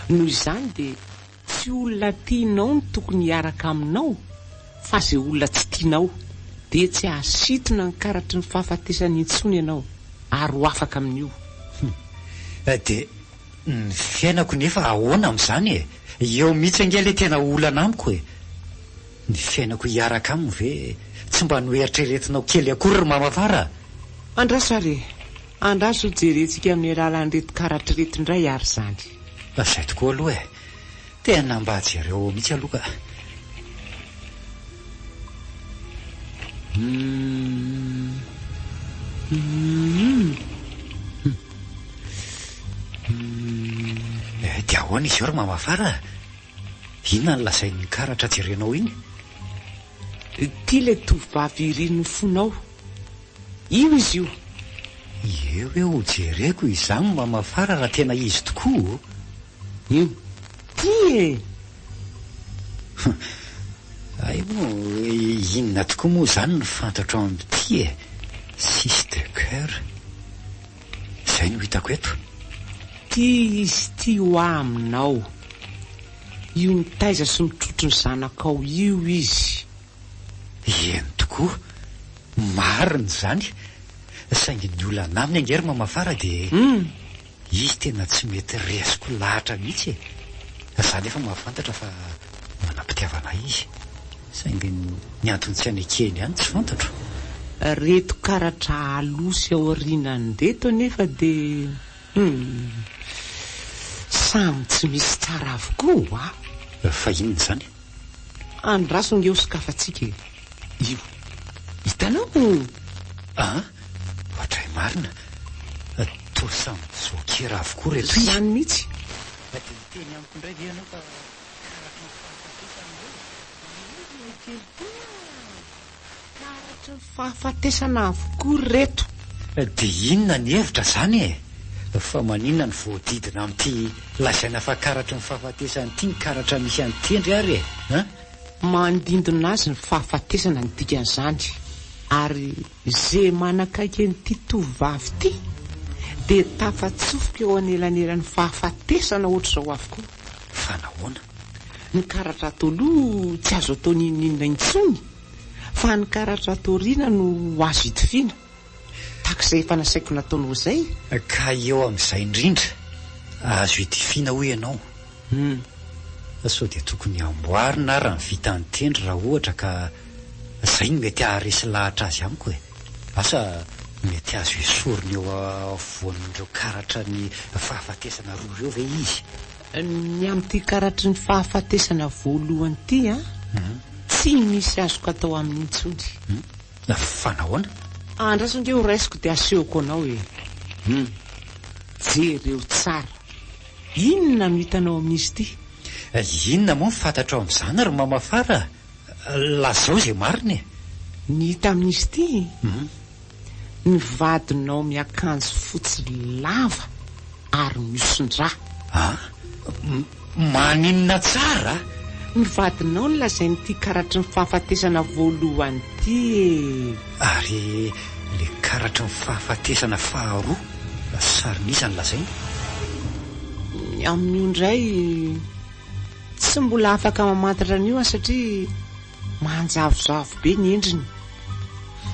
Noho izany dia tsy olona tianao no tokony hiaraka aminao fa izay olona tsy tianao. Dia tsy hahasintona ny karatry ny fahafatesana intsony ianao ary ho afaka amin'io. Hum. Dia ny fiainako nefa ahoana amin'izany e? Eo mihitsy ange ilay tena olana amiko e! Ny fiainako hiaraka aminy ve tsy mba noeritreretinao kely akory ry Mama Fara a! Andraso ary e! Andraso ho jerentsika amin'ny alalan'ireto karatra ireto indray ary izany. Izay tokoa aloha e! Tena mba jereo ao mihitsy aloha ka! Humm. Humm. Humm. Dia ahoana izy io ry Mama Fara a? Inona no lazain'ny karatra jerenao iny? Ity ilay tovovavy irin'ny fonao. Io izy io. Eo eo jereko izany Mama Fara raha tena izy tokoa o! Io. Ty e! Hay moa inona tokoa moa izany no fantatro amin'ity e! Six de coeur. Izay no hitako eto. Ty izy ty hoa aminao. Io nitaiza sy mitrotro ny zanakao io izy. Eny tokoa, marina izany, saingy ny olana aminy ange ry Mamafara dia izy tena tsy mety resiko lahatra mihitsy e! Za nefa mahafantatra fa manam-pitiavana ahy izy, saingy ny antony tsy anekeny ihany tsy fantatro. Reto karatra aloha sy aorianan'ireto anefa dia hum! Samy tsy misy tsara avokoa a! Fa inona izany? Andraso ange ho sokafantsika e! Io! Hitanao? An! Ohatray marina! Toa samy joker avokoa ireto izy. Izany mihitsy! Dia miteny amiko indray ve ianao fa karatry ny fahafatesana ireo? Io ilay kely koa! Karatry ny fahafatesana avokoa ireto! Dia inona ny hevitra izany e? Fa maninona no voahodidina amin'ity lazaina fa karatry ny fahafatesana ity ny karatra misy an'i Tendry ary e? An? Mandindona azy ny fahafatesana ny dikan'izany ary ze manakaiky an'ity tovovavy ity dia tafatsofoka eo anelanelan'ny fahafatesana ohatr'izao avokoa. Fa nahoana? Ny karatra ato aloha tsy azo atao n'inon'inona intsony fa ny karatra ato aoriana no azo itofiana. Tahaka izay efa nasaiko nataonao izay. Ka eo amin'izay indrindra, azo itifiana hoy ianao. Hum. Sao dia tokony amboarina ary ny vitan'ny tendry raha ohatra ka izay no mety haharesy lahatra azy amiko e. Asa mety azo esorina eo afovoan'ireo karatra ny fahafatesana roa ireo ve izy? Ny amin'ity karatry ny fahafatesana voalohany ity an, tsy misy azoko atao aminy intsony. Fa nahoana? Andraso ange ho raisiko dia asehoko anao e. Hum. Jereo tsara. Inona no hitanao amin'izy ity? Inona moa no fantatrao amin'izany ry Mamafara a? Lazao izay marina e. Ny hita amin'izy ity? Ny vadinao miakanjo fotsy lava ary mihoson-drà. An? Maninona tsara? Ny vadinao no lazain'ity karatry ny fahafatesana voalohany ity e! Ary ilay karatry ny fahafatesana faharoa, sarin'iza no lazainy? Ny amin'io indray, tsy mbola afaka mamantatra an'io aho satria manjavozavo be ny endriny.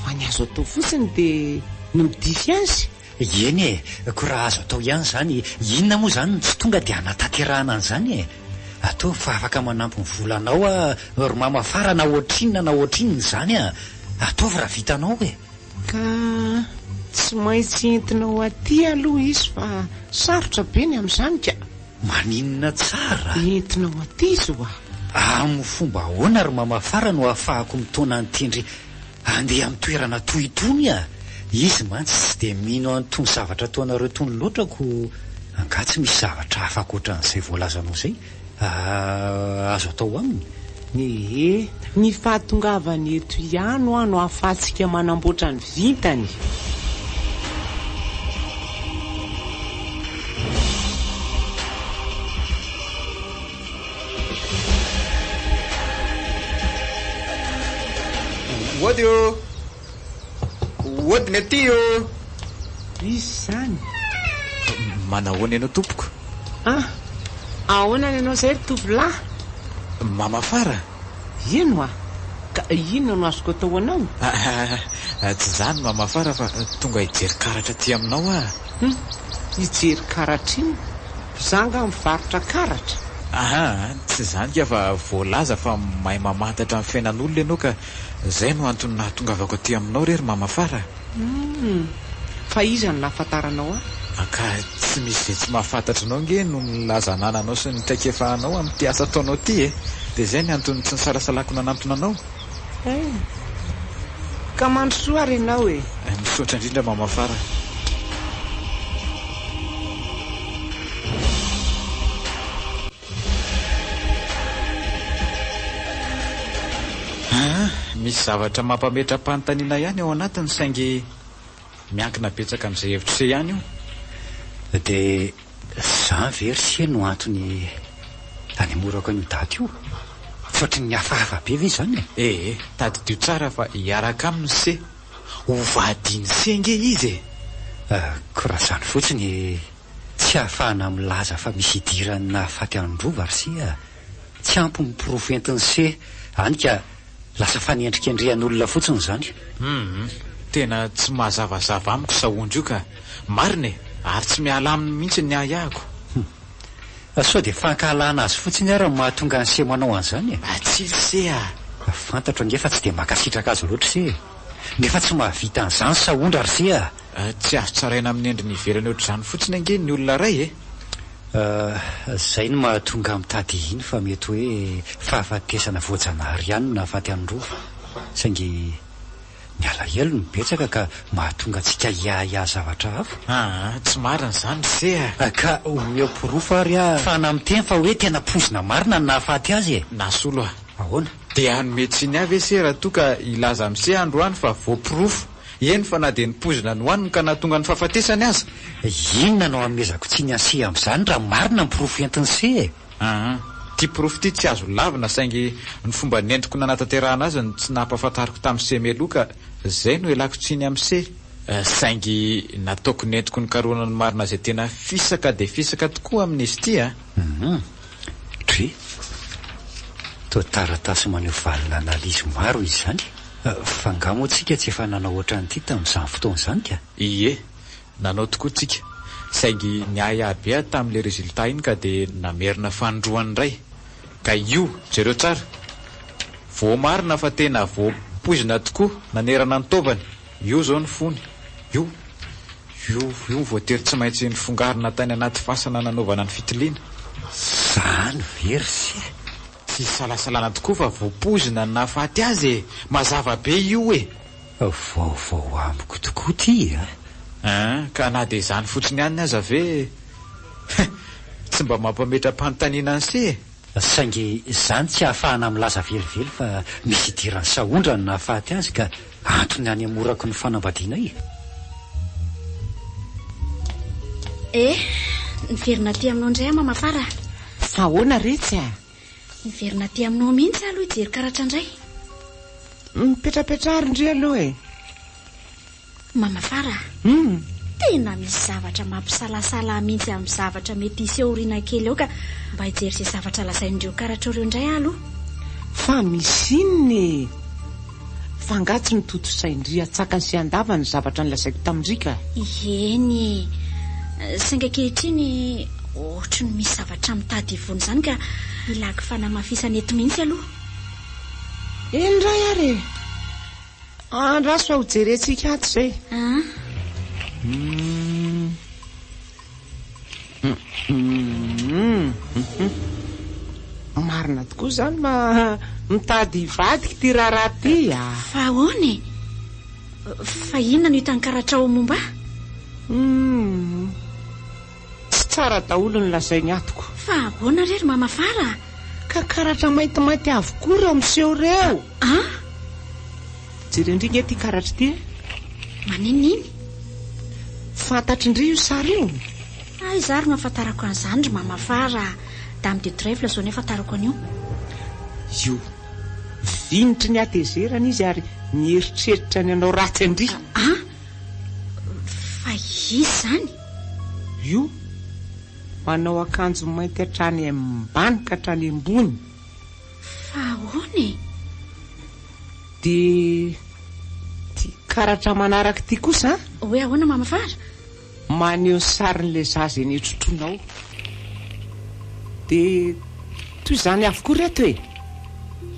Fa ny azo atao fotsiny dia ny midify azy. Eny e, koa raha azo atao ihany izany, inona moa izany no tsy tonga dia hanatanterahana an'izany e? Ataovy fa afaka manampy ny volanao aho ry mama fara na ohatrinona na ohatrinona izany a! Ataovy raha vitanao e! Ka tsy maintsy entinao aty aloha izy fa sarotra be ny amin'izany ka! Maninona tsara? Entinao aty izy oa! Amin'ny fomba ahoana ry mama fara no ahafahako mitaona an'i Tendry handeha amin'ny toerana toy itony a! Izy mantsy tsy dia mino an'itony zavatra ataonareo itony loatra ko angaha tsy misy zavatra hafa ankoatran'izay voalazanao izay azo atao aminy? Ee, ny fahatongavany eto ihany hoa no ahafahantsika manamboatra ny vintany. Ody ô! Ody ny aty ô! Iza izany? Manahoana ianao tompoko? Ah! Ahoana ny anao izay ry tovolahy? Mama Fara? Eny oa! Ka inona no azoko atao ho anao? Ah! Tsy izany Mama Fara fa tonga hijery karatra aty aminao aho. Hum! Hijery karatra inona? Za angaha mivarotra karatra? Aha! Tsy izany ka fa voalaza fa mahay mamantatra ny fiainan'olona ianao ka izay no antony nahatongavako aty aminao re ry Mama Fara. Humm! Fa iza no nahafantaranao ahy? Ka tsy misy izay tsy mahafantatra anao ange noho ny laza anananao sy ny traikefa anao amin'ity asa ataonao ity e! Dia izay ny antony tsy nisalasalako nanantona anao. Hay! Ka mandrosoa ary ianao e! Misaotra indrindra Mama Fara. Aa, misy zavatra mampametra-panontaniana ihany ao anatiny saingy miankina betsaka amin'izay hevitr'ise ihany io. Dia izany ve ry se no antony hanemorako an'io daty io? Tsy ohatry ny hafahafa be ve izany e? Ee, tadidio tsara fa hiaraka aminy se, ho vadin'i se nge izy e! Koa raha izany fotsiny Tsy ahafahana milaza fa misy idiran'ny nahafaty an'i Rova ry se a! Tsy ampy ny porofo entin'i se, hany ka lasa fanendrikendrehan'olona fotsiny izany. Hum, tena tsy mazavazava amiko Sahondra io ka. Marina e! Ary tsy miala aminy mihitsy ny ahiahiko. Hum. Sao dia fankahalana azy fotsiny ary no mahatonga an'i se manao an'izany e? Tsia ry se a! Fantatro ange fa tsy dia mankasitraka azy loatra se e! Nefa tsy mahavita an'izany Sahondra ry se a! Tsy azo tsaraina amin'ny endriny ivelany ohatr'izany fotsiny ange ny olona iray e! Izay no mahatonga ahy mitady hino fa mety hoe fahafatesana voajanahary ihany no nahafaty an'i Rova. Saingy ny alahelo no betsaka ka mahatonga antsika hiahiahy zavatra hafa. Aa, tsy marina izany ry se a! Ka omeo porofo ary aho ahafahana miteny fa hoe tena poizina marina no nahafaty azy e! Nasolo a! Ahoana? Dia hanome tsiny ahy ve se raha toa ka hilaza amin'i se androany fa voaporofo Eny fa na dia ny poizina nohaniny ka nahatonga ny fahafatesany aza. Inona no hanomezako tsiny an'i se amin'izany raha marina ny porofo entin'i se e? Aa. Ity porofo ity tsy azo lavina saingy ny fomba nentiko nanatanterahana azy no tsy nampahafantariko tamin'i se mialoha ka izay no ialako tsiny amin'i se. Saingy nataoko nentiko nikarohana ny marina izay tena fisaka dia fisaka tokoa amin'izy ity a! Hum. Dry. Toa taratasy maneho valina analyse maro izy izany. Fa nga moa tsika tsy efa nanao ohatran'ity tamin'izany fotoana izany ka? Ie, nanao tokoa tsika. Saingy niahiahy be aho tamin'ilay résultat iny ka dia namerina fanindroany indray. Ka io, jereo tsara. Voamarina fa tena voapoizina tokoa nanerana ny taovany. Io izao ny fony. Io. Io, io voatery tsy maintsy nofongarina tany anaty fasana nanaovana ny fitiliana. Zany ve ry se? Tsy isalasalana tokoa fa voapoizina ny nahafaty azy e! Mazava be io e! Vaovao amiko tokoa ity a! An, ka na dia izany fotsiny ihany aza ve tsy mba mampametra-panontaniana an'se e? Saingy izany tsy ahafahana milaza velively fa misy idiran'i Sahondra ny nahafaty azy ka antony hanemorako ny fanambadianay e! Eh, niverina aty aminao indray aho Mama Fara a! Fa ahoana retsy a? Niverina aty aminao mihitsy aho aloha hijery karatra indray. Mipetrapetraha ary ndry aloha e! Mama Fara a! Tena misy zavatra mampisalasala ahy mihitsy amin'ny zavatra mety hiseho aoriana kely eo ka mba hijery izay zavatra lazain'ireo karatra ireo indray aho aloha. Fa misy inona e? Fa angaha tsy notontosain-dry an-tsakany sy an-davany ny zavatra nolazaiko tamin-dry ka? Eny e! Saingy ankehitriny ohatry ny misy zavatra mitady hivoana izany ka ilako fanamafisana eto mihitsy aloha. Eny indray ary e! Andraso fa ho jerentsika ato izay. An? Marina tokoa izany ma mitady hivadika ity raharaha ity a! Fa ahoana e? Fa inona no hitan'ny karatra ao momba ahy? Hum. Tsy tsara daholo ny lazainy atoko. Fa ahoana re ry Mama Fara a? Ka karatra maintimainty avokoa ireo miseho ireo. An? Jereo ndry nge ity karatra ity e. Maninona iny? Fantatry ndry io sary io? Aiza ary no ahafantarako an'izany ry Mama Fara a? Dame de trèfle izao no ahafantarako an'io. Io. Vinitry ny hatezerana izy ary mieritreritra ny hanao ratsy an-dry. An? Fa iza izany? Io. Manao akanjo mainty hatrany ambany ka hatrany ambony. Fa ahoana e? Dia ity karatra manaraka ity kosa an? Hoe ahoana Mama Fara? Maneho ny sarin'ilay zaza eny an-trotroanao. Dia toy izany avokoa ireto e!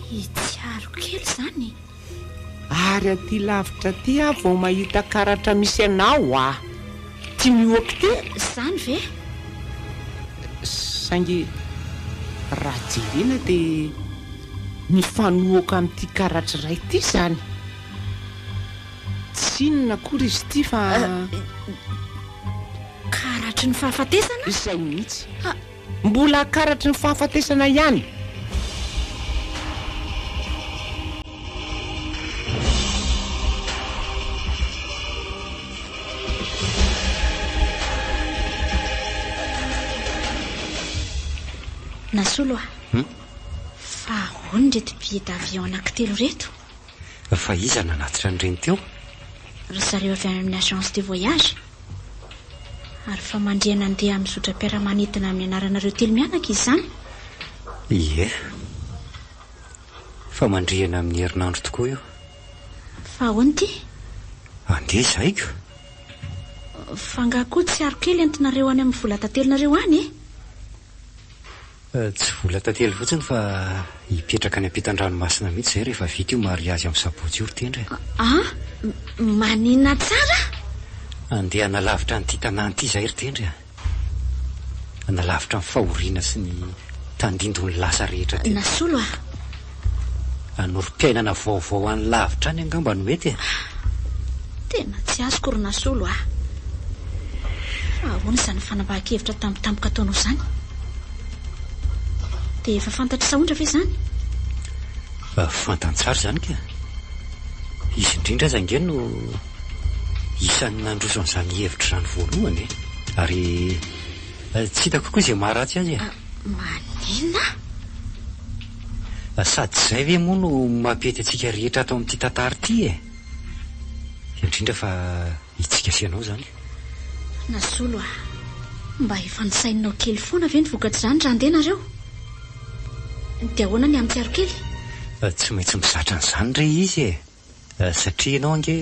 Hitsiaro kely izany e! Ary aty lavitra aty aho vao mahita karatra misy anao ah! Ty mihoaka ity? Izany ve? Saingy raha jerena dia mifanohoka amin'ity karatra iray ity izany. Tsy inona akory izy ity fa. Karatry ny fahafatesana? Izay mihitsy. Mbola karatry ny fahafatesana ihany. Nasolo a! Fa ahoana ireto billet d'avion anankitelo ireto? Fa iza nanatitra an'ireny teo? Ry zareo avy any amin'ny agence de voyage. Ary famandrihana andeha amin'ny zotram-piaramanidina amin'ny anaranareo telo mianaka izy izany. Ie. Famandrihana amin'ny herinandro tokoa io. Fa ahoana ity? Andeha izahay ko. Fa angaha koa tsy aro kely entinareo any amin'ny vola tantelinareo any e? Tsy vola tantely fotsiny fa hipetraka any ampitan-dranomasina mihitsy izay rehefa vita io mariazy amin'ny sabotsy io ry Tendry a. An! Maninona tsara? Andeha hanalavitra an'ity tanàna ity izahay ry Tendry a. Hanalavitra ny fahoriana sy ny tandindon'ny lasa rehetra teto. Nasolo a! Hanorim-piainana vaovao any lavitra any angamba no mety e. Tena tsy azoko ry Nasolo a! Fa ahoana izany fanapahan-kevitra tampotampoka ataonao izany? Dia efa fantatr'i Sahondra ve izany? Fantany tsara izany ka! Izy indrindra aza ange no isan'ny nandroso an'izany hevitra izany voalohany e! Ary tsy hitako koa izay maharatsy azy e! Maninona? Sady izay ve moa no mampety antsika rehetra ato amin'ity tantara ity e! Indrindra fa itsika sy ianao izany. Nasolo a! Mba efa nosaininao kely foana ve ny vokatr'izany raha handeha nareo? Dia ahoana ny amin'ny tsiaro kely? Tsy maintsy mizatra an'izany re izy e! Satria ianao ange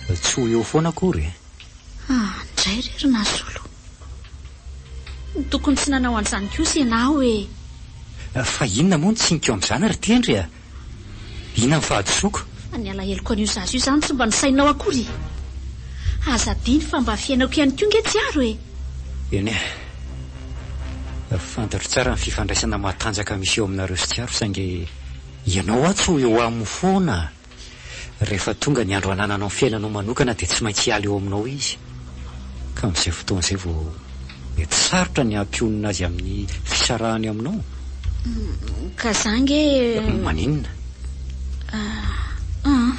tsy ho eo foana akory e! Ah, indray re ry Nasolo. Tokony tsy nanao an'izany kosa ianao e! Fa inona moa no tsiniko amin'izany ry Tendry a? Inona ny fahadisoako? Fa ny alaheloko an'io zaza io izany tsy mba nosainao akory e! Aza adino fa mba fiainako ihany koa nge Tsiaro e! Eny e! Fantatro tsara ny fifandraisana matanjaka misy eo aminareo sy Tsiaro saingy ianao aho tsy ho eo aminy foana. Rehefa tonga ny andro hanananao ny fiainanao manokana dia tsy maintsy hiala eo aminao izy. Ka amin'izay fotoana izay vao mety sarotra ny hampionona azy amin'ny fisarahany aminao. Ka za ange. Maninona? Ah,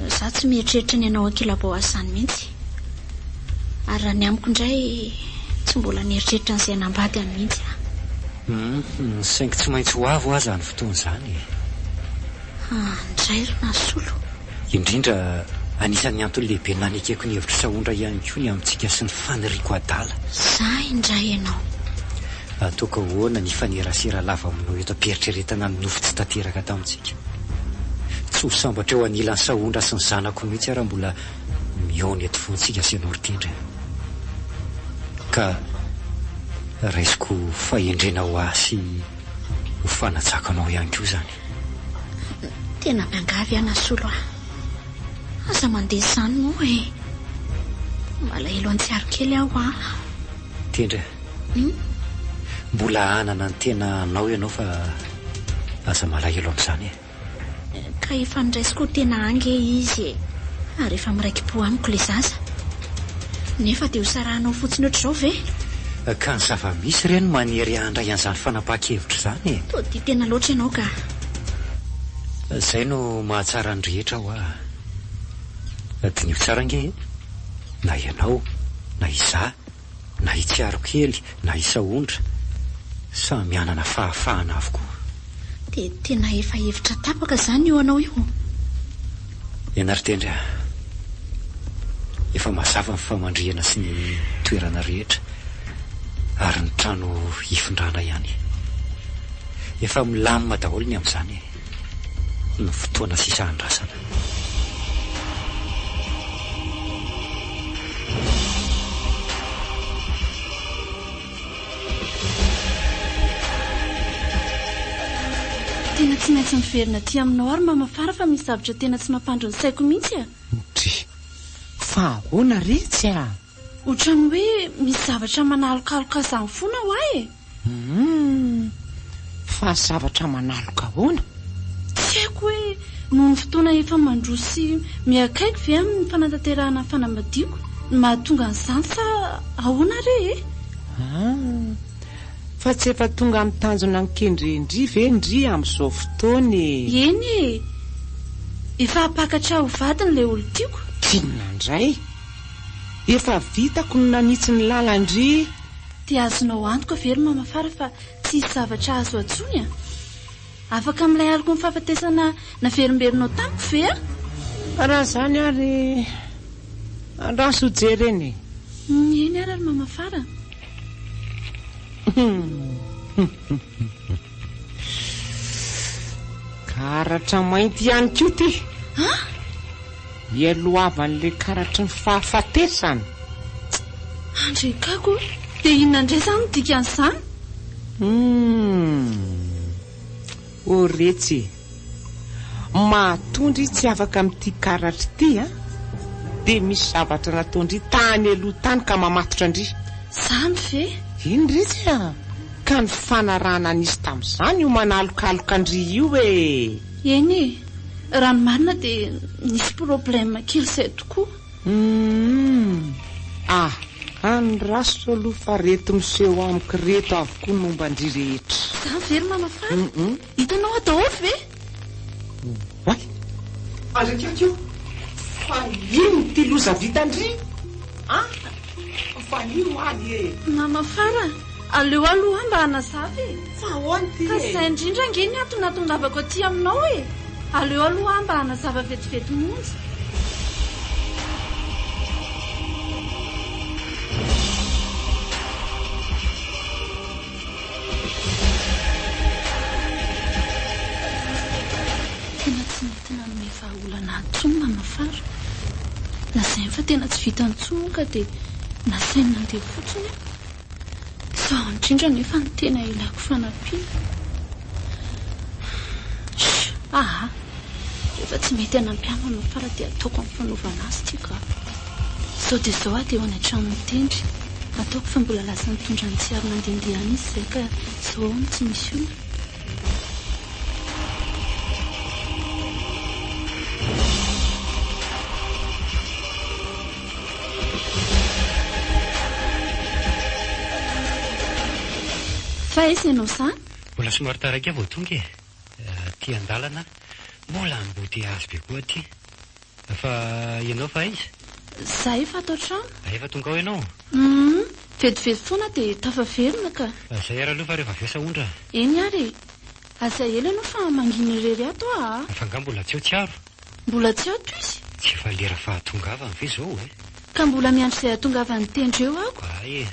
za tsy mieritreritra ny hanao ankilabao azy izany mihitsy. Ary raha ny amiko indray, tsy mbola nieritreritra an'izay hanambady any mihitsy aho. Hum, saingy tsy maintsy ho avy hoa izany fotoana izany e. Ah, indray ry Nasolo. Indrindra, anisan'ny antony lehibe nanekeko ny hevitr'i Sahondra ihany koa ny amintsika sy ny faniriako adala. Za indray ianao. Ataoko ahoana ny hifanerasera lava aminao eto am-pieritreretana ny nofy tsy tanteraka tamintsika. Tsy ho sambatra eo anilan'i Sahondra sy ny zanako mihitsy aho raha mbola mihaona eto fontsika sy ianao ry Tendry a. Ka raisiko ho fahendrena ho ahy sy ho fanajako anao ihany koa izany. Tena miangavy aho Nasolo a. Aza mandeha izany moa e. Malahelo an'i Tsiaro kely aho a. Tendry a. Mbola hanana ny tena anao ianao fa aza malahelo amin'izany e. Ka efa noraisiko ho tena ahy nge izy e! Ary efa miraiki-po amiko ilay zaza. Nefa dia hosarahanao fotsiny ohatr'izao ve? Ka ny zava-misy re no manery ahy handray an'izany fanapahan-kevitra izany e! Toa tia tena loatra ianao ka. Izay no mahatsara ny rehetra hoa. Diniho tsara ange e! Na ianao, na izaho, na i Tsiaro kely, na i Sahondra, samy hanana fahafahana avokoa. Dia tena efa hevitra tapaka izany io anao io? Eny ry Tendry a! Efa mazava ny famandrihana sy ny toerana rehetra ary ny trano hifindrana ihany. Efa milamina daholo ny amin'izany e! Ny fotoana sisa andrasana. Tena tsy maintsy miverina aty aminao ary Mama Fara fa misy zavatra tena tsy mampandry ny saiko mihitsy e! Ndry! Fa ahoana retsy a? Ohatran'ny hoe misy zavatra manalokaloka ahy izany foana hoa e! Humm! Fa zavatra manaloka ahoana? Tsy haiko hoe noho ny fotoana efa mandroso sy mihakaiky ve amin'ny fanatanterahana ny fanambadiako no mahatonga an'izany sa ahoana re e? Ah! Fa tsy efa tonga amin'ny tanjona nikendren-dry ve ndry amin'izao fotoana e? Eny e! Efa hampakatra ahy ho vadiny ilay olon-tiako. K'inona indray? Efa vitako ny nanitsy ny lalan-dry. Dia azonao antoka ve ry Mama Fara fa tsy hisy zavatra azo atsony a? Afaka amin'ilay aloky ny fahafatesana naverimberinao tamiko ve aho? Raha izany ary andraso ho jerena e! Eny ary ry Mama Fara. Hum. Karatra mainty ihany koa ity. An? Ialohavan'ilay karatry ny fahafatesana. Andry gaga o! Dia inona indray izany no dikan'izany? Humm. O retsy e! Matoa ndry tsy afaka amin'ity karatra ity an, dia misy zavatra nataon-dry tany aloha tany ka mamatotra an-dry. Izany ve? Eny retsy a! Ka ny fanarahana nisy tamin'izany io manalokaloka an-dry io e! Eny e! Raha ny marina dia nisy problème kely izay tokoa. Humm! Ah! Andraso aloha fa reto miseho amiko reto avokoa ny momba an-dry rehetra. Izany ve ry Mama Fara? Hitanao aho daholo ve? Oay! Andry akaiky io! Fa inona ity loza vitan-dry? An! Fa ino aly e? Mama Fara, aleo aloha aho mba hanazava e! Fa ahoana ity e? Ka izay indrindra ange ny antony nahatongavako aty aminao e! Aleo aloha aho mba hanazava vetivety monja. Tena tsy nety nanome vahaolana ahy intsony Mama Fara. Lazainy fa tena tsy vitany intsony moa ka dia nasainy nandeha fotsiny aho. Izaho indrindra anefa no tena ilako fanampiana. Sh! Aa! Rehefa tsy mety hanampy ahy Mama Fara dia ataoko amin'ny fanaovana azy ity ka. Izao dia izao aho dia ho any an-tranon'i Tendry. Ataoko fa mbola lasa nitondra an'i Tsiaro nandehandeha any izy izay ka izao ao no tsy misy olona. Fa aiza ianao izany? Mbola somary taraiky aho vao tonga e. Aty an-dalana, mbola embouteillage be koa aty. Fa ianao fa aiza? Za efa ato an-trano. Efa tonga ao ianao? Humm, vetivety foana dia tafaverina ka. Zay ary aloha fa rehefa avy eo sahondra. Eny ary e. Aza ela ianao fa mangina irery ato aho a. Fa angaha mbola tsy ao Tsiaro? Mbola tsy ato izy. Tsy efa lera fahatongavany ve izao e? Ka mbola miandry izay hahatongavan'ny tendry eo aho. Ay e.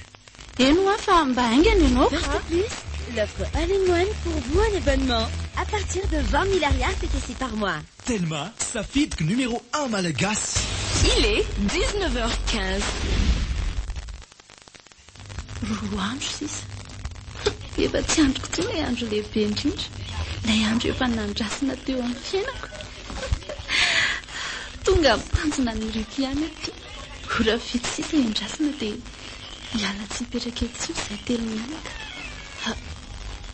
Eny hoa fa mba haingana ianao ka. Verto Plus, l'offre all-in-one pour vous un abonnement à partir de 20 000 ariary TTC par mois. Telma, safidiko numéro un malagasy. Il est 19h15. Roa andro sisa. Efa tsy andriko intsony ilay andro lehibe indrindra. Ilay andro efa nandrasana teo amin'ny fiainako. Tonga amin'ny tanjona niriko ihany aho ity. Ora vitsy sisa iandrasana dia hiala tsy hipetraka eto intsony izahay telo mianaka.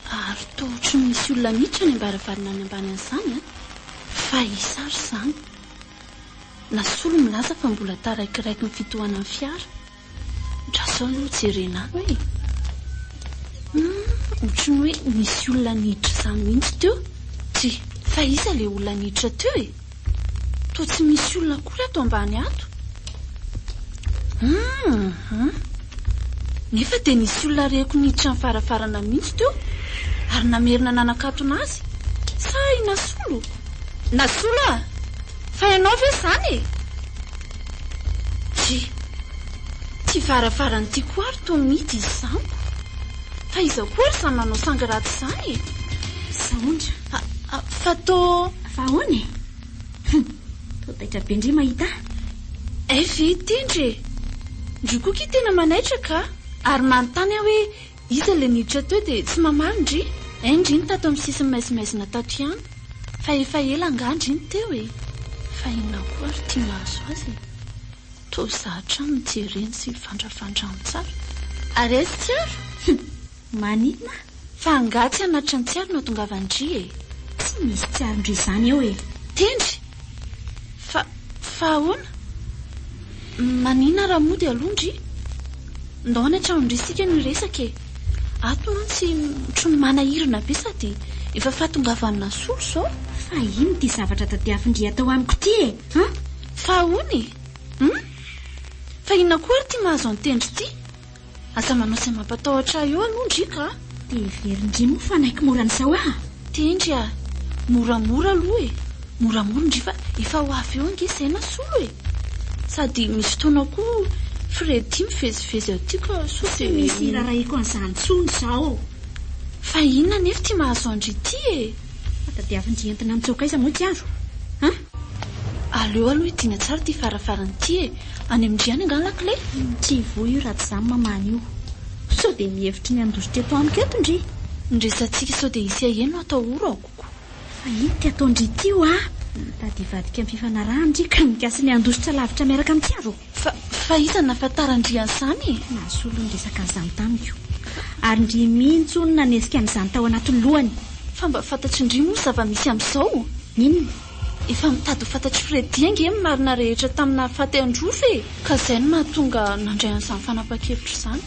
Ary toa ohatry ny misy olona miditra any am-baravarana any ambany any izany an! Fa iza ary izany? Nasolo milaza fa mbola taraikiraiky ny fitohanan'ny fiara. Ndraso aloha jerena any hoe e! Humm, ohatry ny hoe nisy olona niditra izany mihitsy teo. Tsia, fa iza ilay olona niditra teo e? Toa tsy misy olona akory ato ambany ato. Humm, nefa dia nisy olona reko niditra ny varavarana mihitsy teo ary namerina nanakatona azy. Sa i Nasolo? Nasolo a! Fa ianao ve izany e? Tsia, ity varavarana ity koa ary toa mihidy izy izany. Fa iza koa ary izany manao sangy ratsy izany e? Sahondra. Fa toa. Fa ahoana e? Hum! Toa taitra be ndry mahita ahy. Hay ve ity ndry e? Ndry koa ki tena manaitra ka! Ary manontany aho hoe iza ilay niditra teo dia tsy mamaly ndry. Hay ndry ny tato amin'ny sisiny maizimaizina tato ihany. Fa efa ela angaha ndry ny teo e? Fa inona koa ary ity mahazo azy e? Toa za hatrany no jereny sy vandravandrany tsara. Ary aiza Tsiaro? Hum! Maninona? Fa angaha tsy hanatitra an'i Tsiaro no hatongavan-dry e? Tsy misy tsiaron-dry izany eo e! Tendry! Fa, fa ahoana? Maninona raha mody aloha ndry? Ndao any an-tranon-dry isika no hiresaka e! Ato mantsy ohatry ny manahirana be sady efa fahatongavan'i Nasolo izao. Fa inona ity zavatra tadiavin-dry atao amiko ity e? An? Fa ahoana e? Hum? Fa inona koa ary ity mahazo an'i Tendry ity? Aza manao izay mampatahotra ahy eo aloha ndry ka! Dia heverin-dry moa fa hanaiky mora an'izao aho? Tendry a! Moramora aloha e! Moramora ndry fa efa ho avy eo ange izay Nasolo e! Sady misy fotoana koa Freddy mivezivezy aty ka sao Tsy dia. misy irarahiako an'izany intsony izao. Fa inona anefa ity mahazo an-dry ity e? Fa tadiavin-dry entina mitsoaka aiza moa Tsiaro? An? Aleo aloha hidiana tsara ity varavarana ity e! Any amin-dry any angaha ny lakile? Tsy hivoha io raha tsy izaho no mamaha an'io. Sao dia mihevitry ny handositra eto amiko eto ndry? Ny resatsika sao dia hisy haheno no atahorako. Fa ino ty ataon-dry ity hoa? Mitady hivadika amin'ny fifanarahana ndry ka mikasa ny handositra lavitra miaraka amin'i Tsiaro? Fa, fa iza no nahafantaran-dry an'izany e? Nahasolo ny resaka an'izany tamiko. Ary ndry mihitsy hono nanesika an'izany tao anatin'ny lohany. Fa mba fantatry ndry moa ny zava-misy amin'izao? Inona? Efa mitady ho fantatr'i Freddy ange ny marina rehetra tamin'ny nahafaty an-dRova e! Ka izay no mahatonga nandray an'izany fanapahan-kevitra izany.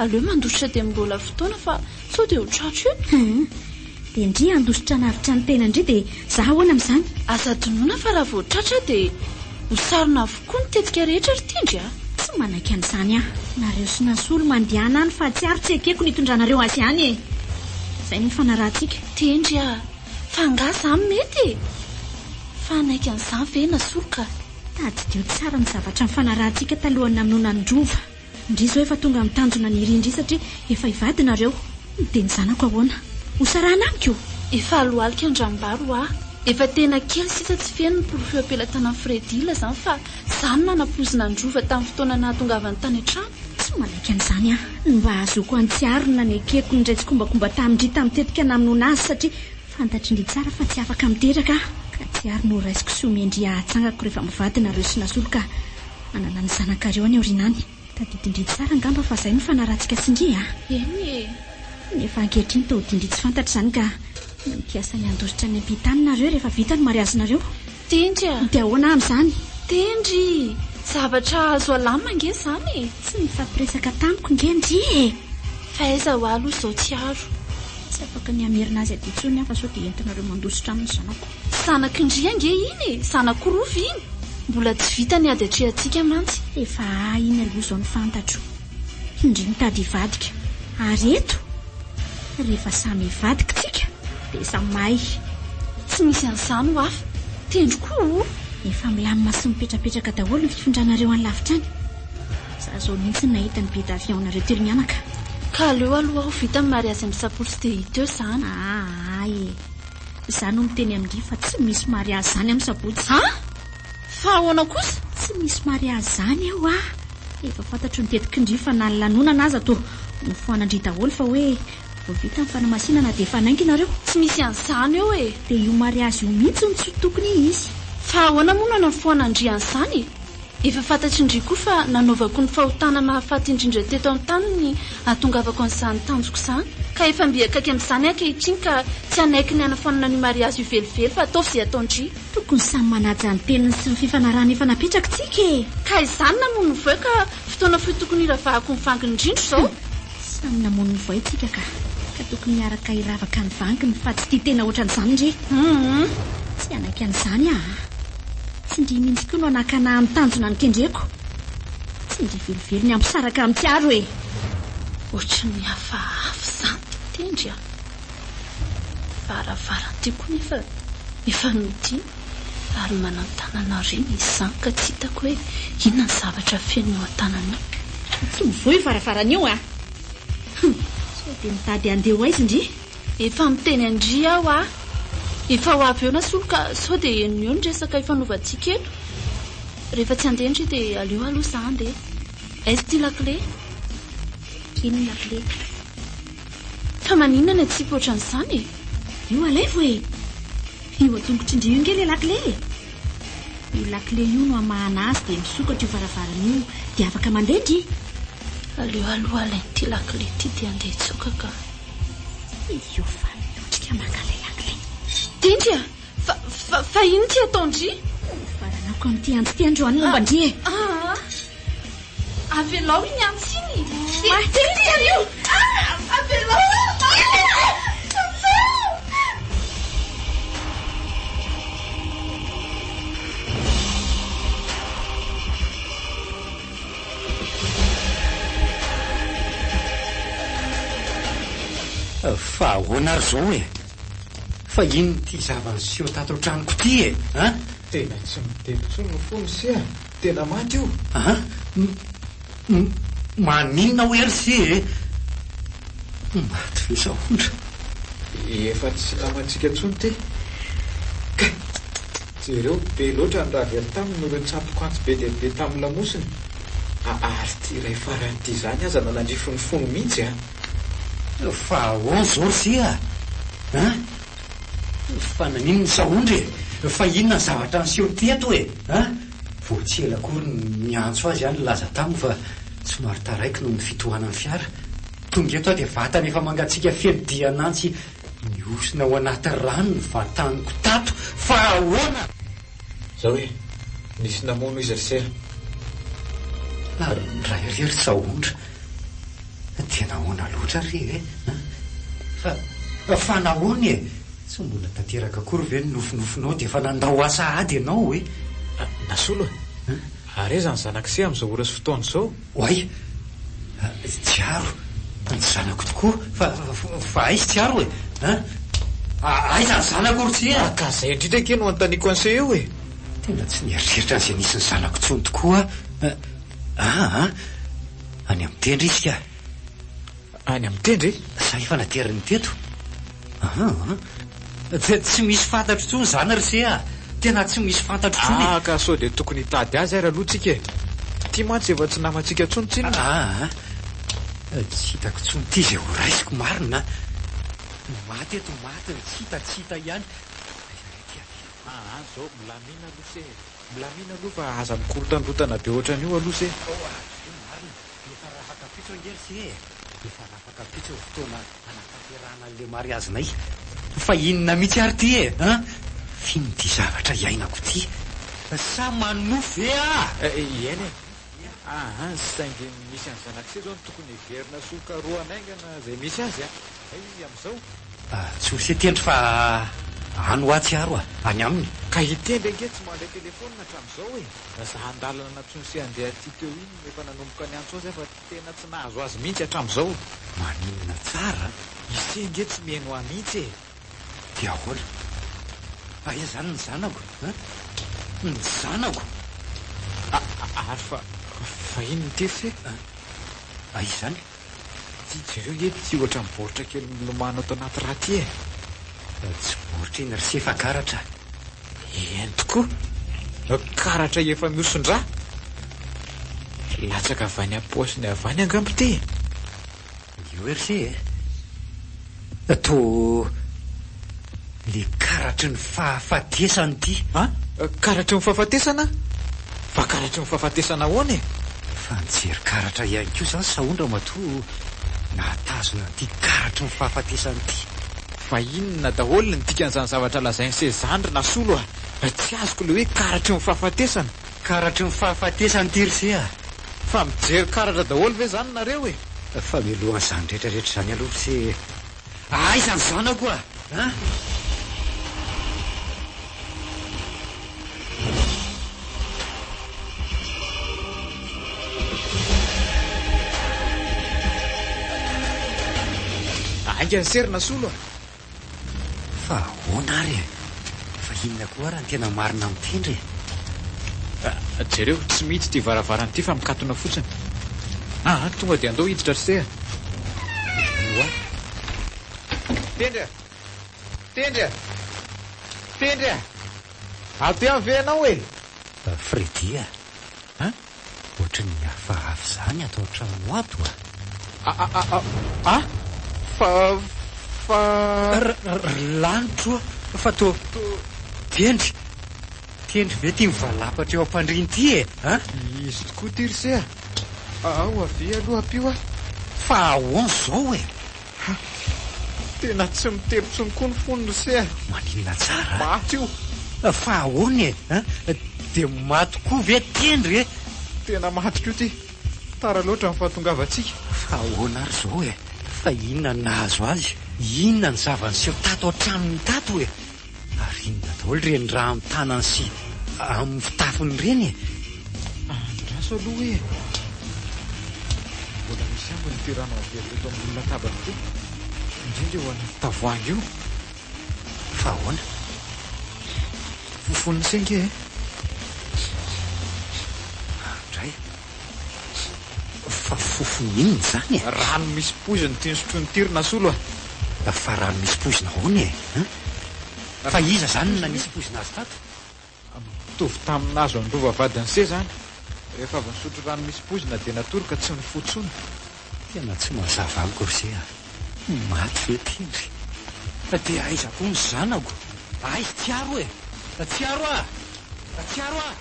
Aleo mandositra dia mbola fotoana fa sao dia ho tratra eto. Hum. Dia ndry handositra hanavotra ny tena ndry dia za ahoana amin'izany? Aza adinoina fa raha vao tratra dia ho sarona avokoa ny tetika rehetra ry Tendry a! Tsy manaiky an'izany aho. Nareo sy Nasolo mandehana any fa tsy ary tsy ekeko ny hitondranareo azy any e! Izay no nifanarahantsika. Tendry a! Fa angaha izany mety e? Fa hanaiky an'izany ve Nasolo ka? Tadidio tsara ny zavatra nifanarahantsika talohan'ny namonoana an'i Rova. Ndry izao efa tonga amin'ny tanjona nirindry satria efa hivady nareo. Dia ny zanako ahoana? Ho sarahana amiko? Efa alohalika an-dranombary hoa. Efa tena kely sisa tsy feno ny porofo eo am-pelatanan'i Freddy ilazany fa za no nanapoizina an'i Rova tamin'ny fotoana nahatongavany tany an-trano. Tsy manaiky an'izany aho. Ny mba hahazoako an'i Tsiaro no nanekeko niray tsikombakomba tamin-dry tamin'ny tetika namonoana azy satria fantatrin-dry tsara fa tsy afaka miteraka aho. Ka Tsiaro no horaisiko sy homen-dry hahatsangako rehefa mivady nareo sy Nasolo ka hanana ny zanakareo any aoriana any. Tadidin-dry tsara angamba fa izay no fanaratsika sy ndry a! Eny e! Nefa ankehitriny toa odian-dry tsy fantatra izany ka mikasa ny handositra any am-pita any nareo rehefa vita ny mariazinareo. Tendry a! Dia ahoana amin'izany? Tendry! Zavatra azo alamina ange izany e! Tsy nifampiresaka tamiko nge ndry e! Fa aiza ho ahy aloha izao tsy aro. Tsy afaka ny hamerina azy aty intsony aho fa sao dia entinareo mandositra aminy ny zanako. Zanak'i ndry ange iny e! Zanako rova iny! Mbola tsy vita ny ady atrehantsika mantsy. Efa ahy iny aloha izao no fantatro. Ndry mitady hivadika. Ary eto? Rehefa samy hivadika tsika dia samy mahay. Tsy misy an'izany ho hafa. Tendry koa o! Efa milamina sy mipetrapetraka daholo ny fifindranareo any lavitra any. Za zao mihitsy no nahita ny billet d'avion-nareo telo mianaka. Ka aleo aloha aho vita ny mariazy amin'ny sabotsy dia hita eo izany. Aa e! Za no miteny amin-dry fa tsy misy mariazy izany amin'ny sabotsy. An! Fa ahoana kosa? Tsy misy mariazy izany eo ah! Efa fantatro ny tetik'ndry fa na ny lanonana aza toa nofoanan-dry daholo fa hoe vao vita ny fanamasinana dia efa hanainga nareo. Tsy misy an'izany eo e! Dia io mariazy io mihitsy no tsy tokony hisy. Fa ahoana moa no hanafoanan-dry an'izany e? Efa fantatry-ndry koa fa nanaovako ny fahotana mahafaty indrindra teto an-tany ny hahatongavako an'izany tanjoko izany. Ka efa mby akaiky amin'izany aho ankehitriny ka tsy hanaiky ny hanafoanana an'io mariazy io velively fa ataovy izay ataon-dry. Tokony samy manaja ny teniny sy ny fifanarahana efa napetraka tsika e! Ka izany namono ny voay ka fotoana fohy tokony hiravahako ny vanginy indrindra izao. Samy namono ny voay tsika ka. Ka tokony hiaraka hiravaka ny vanginy fa tsy tia tena ohatran'izany ndry. Hum. Tsy hanaiky an'izany aho a. Tsy ndry mihitsy koa no hanakana ahy amin'ny tanjona nokendreko. Tsy ndry velively ny hampisaraka amin'i Tsiaro e! Ohatran'ny hafahafa izany ity Tendry a. Varavarana ity koa nefa efa nodiana ary manan-tanana aoriana izy izany ka tsy hitako hoe inona ny zavatra feno io an-tanana io. Tsy mivoha io varavarana io a! Hum! Sao dia mitady handeha ho aiza ndry? Efa miteny an-dry aho a! Efa ho avy eo Nasolo ka sao dia henony eo ny resaka ifanaovantsika eto. Rehefa tsy handeha ndry dia aleo aloha za handeha. Aiza ity lakile? Iny ny lakile. Fa maninona ny atsipy ohatran'izany e? Io alaivo e! Io an-tongotr'i ndry io nge le lakile e! Io lakile io no hamahana azy dia misokatra io varavarana io dia afaka mandeha ndry. Aleo aloha alain'ity lakile ity dia andeha hitsoaka ka. Io fa miotrika maka ilay lakile. Tendry a! Fa, fa, fa inona ity ataon-dry? Hofaranako amin'ity antsy ity androany momba ndry e! Aa! Avelao iny antsy iny! Tendry io! Avelao! Fa ahoana ary izao e? Fa inona ity zava-niseho tato an-tranoko ity e? An? Tena tsy mitempo intsony ny fony se a! Tena maty io! An? M-m-maninona hoy ary se e? Maty ve Sahondra? Efa tsy namantsika intsony ity. Kay! Jereo, be loatra ny rà very taminy noho ireo tsatoko antsy be dia be tamin'ny lamosiny. Ary ity iray farany ity izany aza nanandrify ny fony mihitsy a! Fa ahoana izao ry se a? An? Fa naninona Sahondra e? Fa inona ny zavatra niseho teto e? An? Vao tsy ela akory no niantso azy aho nilaza taminy fa somary taraiky noho ny fitohanan'ny fiara. Tonga eto aho dia vatana efa mangatsiaka feno dian'antsy nihosina ao anaty rano ny vataniko tato. Fa ahoana? Zao e, nisy namono izy ry se a. Ary ny ray re ry Sahondra, dia nahoana loatra re e? Fa, fa nahoana e? Tsy mbola tanteraka akory ve ny nofinofinao dia efa nandao ahy sahady ianao e? Nasolo e! Ary aiza ny zanak'i se amin'izao ora sy fotoana izao? Oay! Tsiaro, ny zanako tokoa, fa, fa aiza Tsiaro e? An? Aiza ny zanako ry tsia? Ka izay indrindra ange no anontaniako an'se eo e! Tena tsy nieritreritra an'izay nisy ny zanako intsony tokoa aho. Aa! Any amin'ny tendry izy ka. Any amin'ny tendry? Sa efa nateriny teto? Aa! Tsy misy fantatro intsony izany ry se a! Tena tsy misy fantatro intsony e! Ah, ka sao dia tokony hitady azy ary aloha tsika e! Ity mantsy efa tsy namantsika intsony tsinona. Aa! Tsy hitako intsony ity izay ho raisiko marina a! Ny maty eto maty, ny tsy hita tsy hita ihany. Aiza re ity averiko? Aa, zao, milamina aloha se e! Milamina aloha fa aza mikorontandrotana be ohatran'io aloha se! Ao ary ve marina? Efa rafakapitso ange ry se e! Efa rafakapitso ny fotoana hanatanterahana an'ilay mariazinay. Fa inona mihitsy ary ity e? An? F'inona ity zavatra iainako ity? Sa manonofy ve aho? Eny e! Aha, saingy ny misy an'i zanak'se izao no tokony heverina sy ho karohana haingana izay misy azy a! Aiza izy amin'izao? Tsy ho se tendry fa any ho aho tsy aro a! Any aminy. Ka i Tendry ange tsy mandray telefaonina hatramin'izao e! Za an-dalana nantsoin'i se handeha aty teo iny no efa nanomboka niantso azy aho fa tena tsy nahazo azy mihitsy hatramin'izao. Maninona tsara? I se ange tsy mihaino ahy mihitsy e! Dia ahoana? Aiza izany ny zanako an? Ny zanako? Ary fa fa inona ity ry se? Aiza izany? Ity jereo nge ity ohatran'ny baoritra kely milomano ato anaty rà ity e! Tsy baoritra iny ry se fa karatra. Eny tokoa! Karatra efa mihoson-drà! Latsaka avy any am-paosiny avy any angamba ity e! Io ry se e! Toa le karatry ny fahafatesana ity. An? Karatry ny fahafatesana? Fa karatry ny fahafatesana ahoana e? Fa nijery karatra ihany koa izany Sahondra matoa nahatazona an'ity karatry ny fahafatesana ity. Fa inona daholo ny dikan'izany zavatra lazain'i se zany ry Nasolo a? Tsy azoko ilay hoe karatry ny fahafatesana. Karatry ny fahafatesana ity ry se a! Fa mijery karatra daholo ve izany nareo e? Fa mialohan'izany rehetra rehetra izany aloha ry se aiza ny zanako a! An? Haingana sery Nasolo a! Fa ahoana ary e? Fa inona koa ary ny tena marina amin'ny tendry e? Jereo, tsy mihidy ity varavarana ity fa mikatona fotsiny. Aa, tonga dia andao hiditra ry se a! Oa! Tendry a! Tendry a! Tendry a! Ato ihany ve ianao e? Freddy a! An? Ohatry ny hafahafa izany ato an-trano ato a! A a a a! Fa fa. Ry ry lanitro a! Fa toa Tendry! Tendry ve ity mivalapatra eo am-pandriana ity e? An? Izy tokoa ity ry se a! Ao avia aloha ampio aho. Fa ahoana izao e? Ha! Tena tsy mitempo intsony koa ny fony ry se a! Maninona tsara? Maty io! Fa ahoana e? An? Dia maty koa ve Tendry e? Tena maty koa ity! Tara loatra ny fahatongavantsika. Fa ahoana ary izao e? Fa inona no nahazo azy? Inona ny zava-niseho tato an-tranony tato e? Ary inona daholo ireny rà amin'ny tanany sy amin'ny fitafiny ireny e? Andraso aloha e! Mbola misy ambiny ity rano averina eto ambony latabatra ity, indrindra io anaty tavoahangy io. Fa ahoana? Fofon'ny se ange e! Andray! Fa fofony inona izany e? Rano misy poizina ity nosotroin'ity ry Nasolo a! Fa rano misy poizina ahoana e? An? Fa iza izany no nanisy poizina azy tato? Mitovy tamin'ny nahazo an'i Rova vadin'i Se izany. Rehefa avy nisotro rano misy poizina dia natory ka tsy nifoha intsony. Tena tsy mazava amiko ry se a! Maty ve Tendry? Dia aiza koa ny zanako? Aiza Tsiaro e? Tsiaro a! Tsiaro a!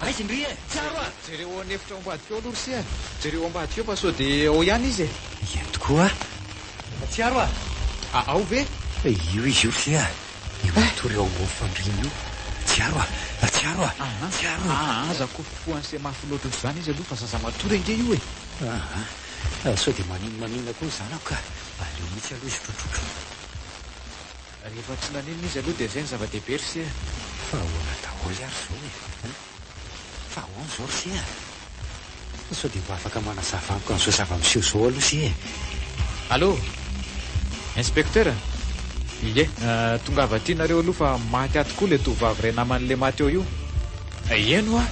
Aiza ndry e? Tsiaro a! Jereo ao an'efitra ao ambadika ao aloha ry se a! Jereo ao ambadika ao fa sao dia ao ihany izy e! Eny tokoa a! Tsiaro a! Ao ve? Io izy io ry se a! Io matory eo ambony fandriana io. Tsiaro a! Tsiaro a! Tsiaro e! Aa aza kofokofohan'se mafy loatra ohatr'izany izy aloha fa zaza matory ange io e! Aa sao dia maninona koa ny zanako ka! Aleo mihitsy aloha izy trotroiko. Rehefa tsy naninona izy aloha dia izay no zava-dehibe ry se a! Fa ahoana daholo ary izao e? An? Fa ahoana izao ry se a? Sao dia mba afaka manazava amiko an'izao zava-miseho izao aloha se e? Allô? Inspecteur? Ie, tongava aty nareo aloha fa maty ato koa le tovovavy iray naman'le maty eo io. Eny hoa!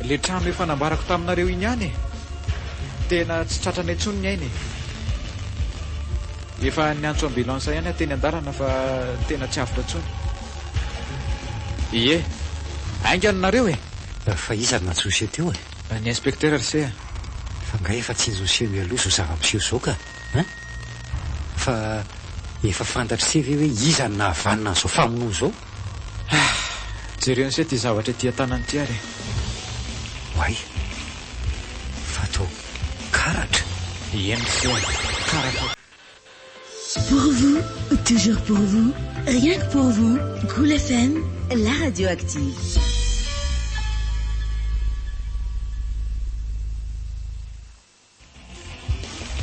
Le trano efa nambarako taminareo iny ihany e! Tena tsy tratranay intsony ny ainy e! Efa niantso ambulance ihany aho teny an-dalana fa tena tsy avotra intsony. Ie! Haingana nareo e! Fa iza no nantsoin'se teo e? Ny inspecteur ry se a! Fa nga efa tsinjon'se mialoha izao zava-miseho izao ka! Hein? Fa efa fantatr'se ve hoe iza no nahavanona an'izao famonoana izao? Ah! Jereo an'se ity zavatra ety an-tanany ity ary e! Oay! Fa toa karatra? Eny ry se a! Karatra. Pour vous, toujours pour vous, rien que pour vous, Cool FM, la radio active.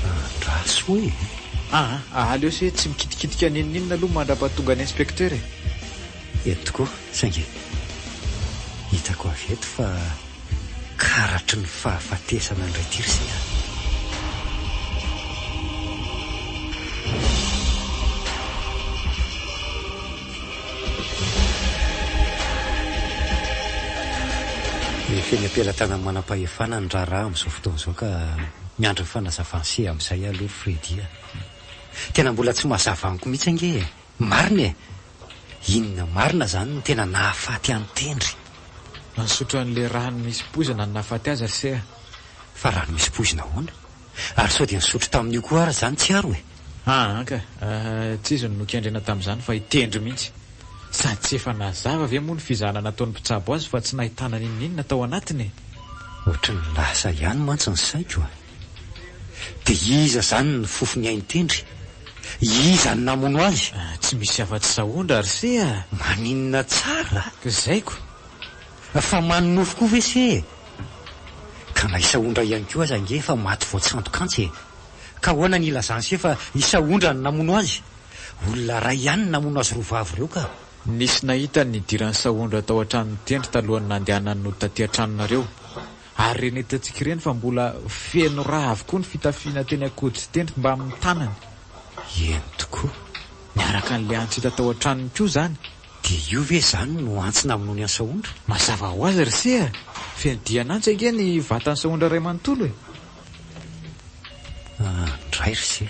Andraso e! Aa, aleo se tsy mikitikitika n'inon'inona aloha mandra-pahatonga ny inspecteur e! Eny tokoa, saingy hitako avy eto fa karatry ny fahafatesana indray ity ry se a! Efa eny am-pelatanan'ny manam-pahefana ny raharaha amin'izao fotoana izao ka miandry ny fanazavan'i se amin'izay aloha ry Freddy a! Tena mbola tsy mazava amiko mihitsy ange e! Marina e! Inona marina izany no tena nahafaty an'i Tendry? Nisotro an'ilay rano misy poizina no nahafaty azy ry se a! Fa rano misy poizina ahoana? Ary sao dia nisotro tamin'io koa ary izany Tsiaro e? Aa ka! Tsy izy no nokendrena tamin'izany fa i Tendry mihitsy. Sady tsy efa nazava ve moa ny fizahana nataon'ny mpitsabo azy fa tsy nahitana n'inon'inona tao anatiny e? Ohatry ny lasa ihany mantsy ny saiko a! Dia iza izany no nifofo ny ain'i Tendry? Iza no namono azy? Tsy misy afa-tsy Sahondra ry se a! Maninona tsara? Zaiko! Fa manonofy koa ve se e? Ka na i Sahondra ihany koa aza ange efa maty voatsantok'antsy e! Ka ahoana ny ilazan'i se fa i Sahondra no namono azy? Olona iray ihany no namono azy roa vavy ireo ka! Nisy nahita ny nidiran'i Sahondra tao an-tranon'i Tendry talohan'ny nandehanany nody taty an-tranonareo. Ary ireny hitantsika ireny fa mbola feno rà avokoa ny fitafiana teny an-koditr'i Tendry mbamin'ny tanany. Eny tokoa. Niaraka an'ilay antsy hita tao an-tranony koa izany. Dia io ve izany no antsy namonoany an'i Sahondra? Mazava ho azy ry se a! Feno dian'antsy ange ny vatan'i Sahondra iray manontolo e! Andray ry se!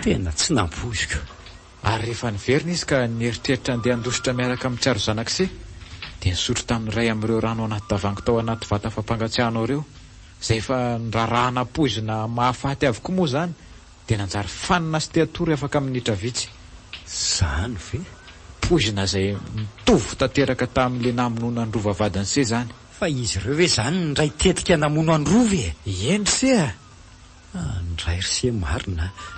Tena tsy nampoiziko. Ary rehefa niverina izy ka nieritreritra handeha handositra miaraka amin'i Tsiaro zanak'i Se, dia nisotro tamin'ny iray amin'ireo rano anaty tavoahangy tao anaty vata fampangatsiahanao ireo, izay efa nirarahana poizina mahafaty avokoa moa izany, dia nanjary fanina sy te-hatory afaka minitra vitsy. Izany ve? Poizina izay mitovy tanteraka tamin'ilay namonoana an'i Rova vadin'i Se izany. Fa izy ireo ve izany niray tetika namono an'i Rova e? Eny ry Se a! Andray ry se marina a!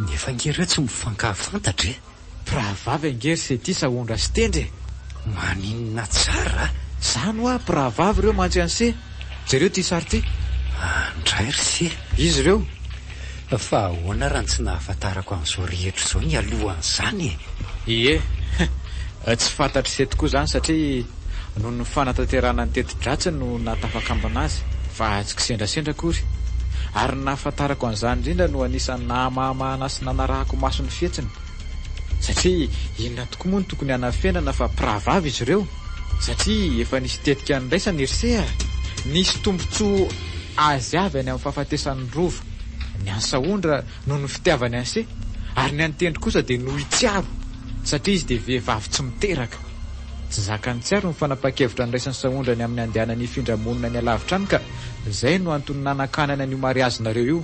Nefa ange ireo tsy mifankahafantatra e! Mpirahavavy ange ry se ity Sahondra sy Tendry e! Maninona tsara a! Zany hoa mpirahavavy ireo mantsy an'i se! Jereo ity sary ity! Andray ry se! Izy ireo! Fa ahoana raha ny tsy nahafantarako an'izao rehetra izao nialohan'izany e? Ie! Tsy fantatr'i se tokoa izany satria noho ny fanatanterahana ny teti-dratsiny no nahatafakambana azy fa tsy kisendrasendra akory. Ary ny nahafantarako an'izany indrindra no anisan'ny nahamahamahana sy nanarahako maso ny fihetsiny. Satria inona tokoa moa no tokony hanafenana fa mpirahavavy izy ireo? Satria efa nisy tetika niraisana i ry se a! Nisy tombontsoa azy avy any amin'ny fahafatesan'ny Rova. Ny an'i Sahondra noho ny fitiavany an'i Se. Ary ny an'i Tendry kosa dia noho i Tsiaro, satria izy dia vehivavy tsy miteraka. Tsy zakan'i Tsiaro ny fanapahan-kevitra niraisan'i Sahondra ny amin'ny handehanany hifindra monina any alavitra any ka izay no antony nanakanany an'io mariazinareo io.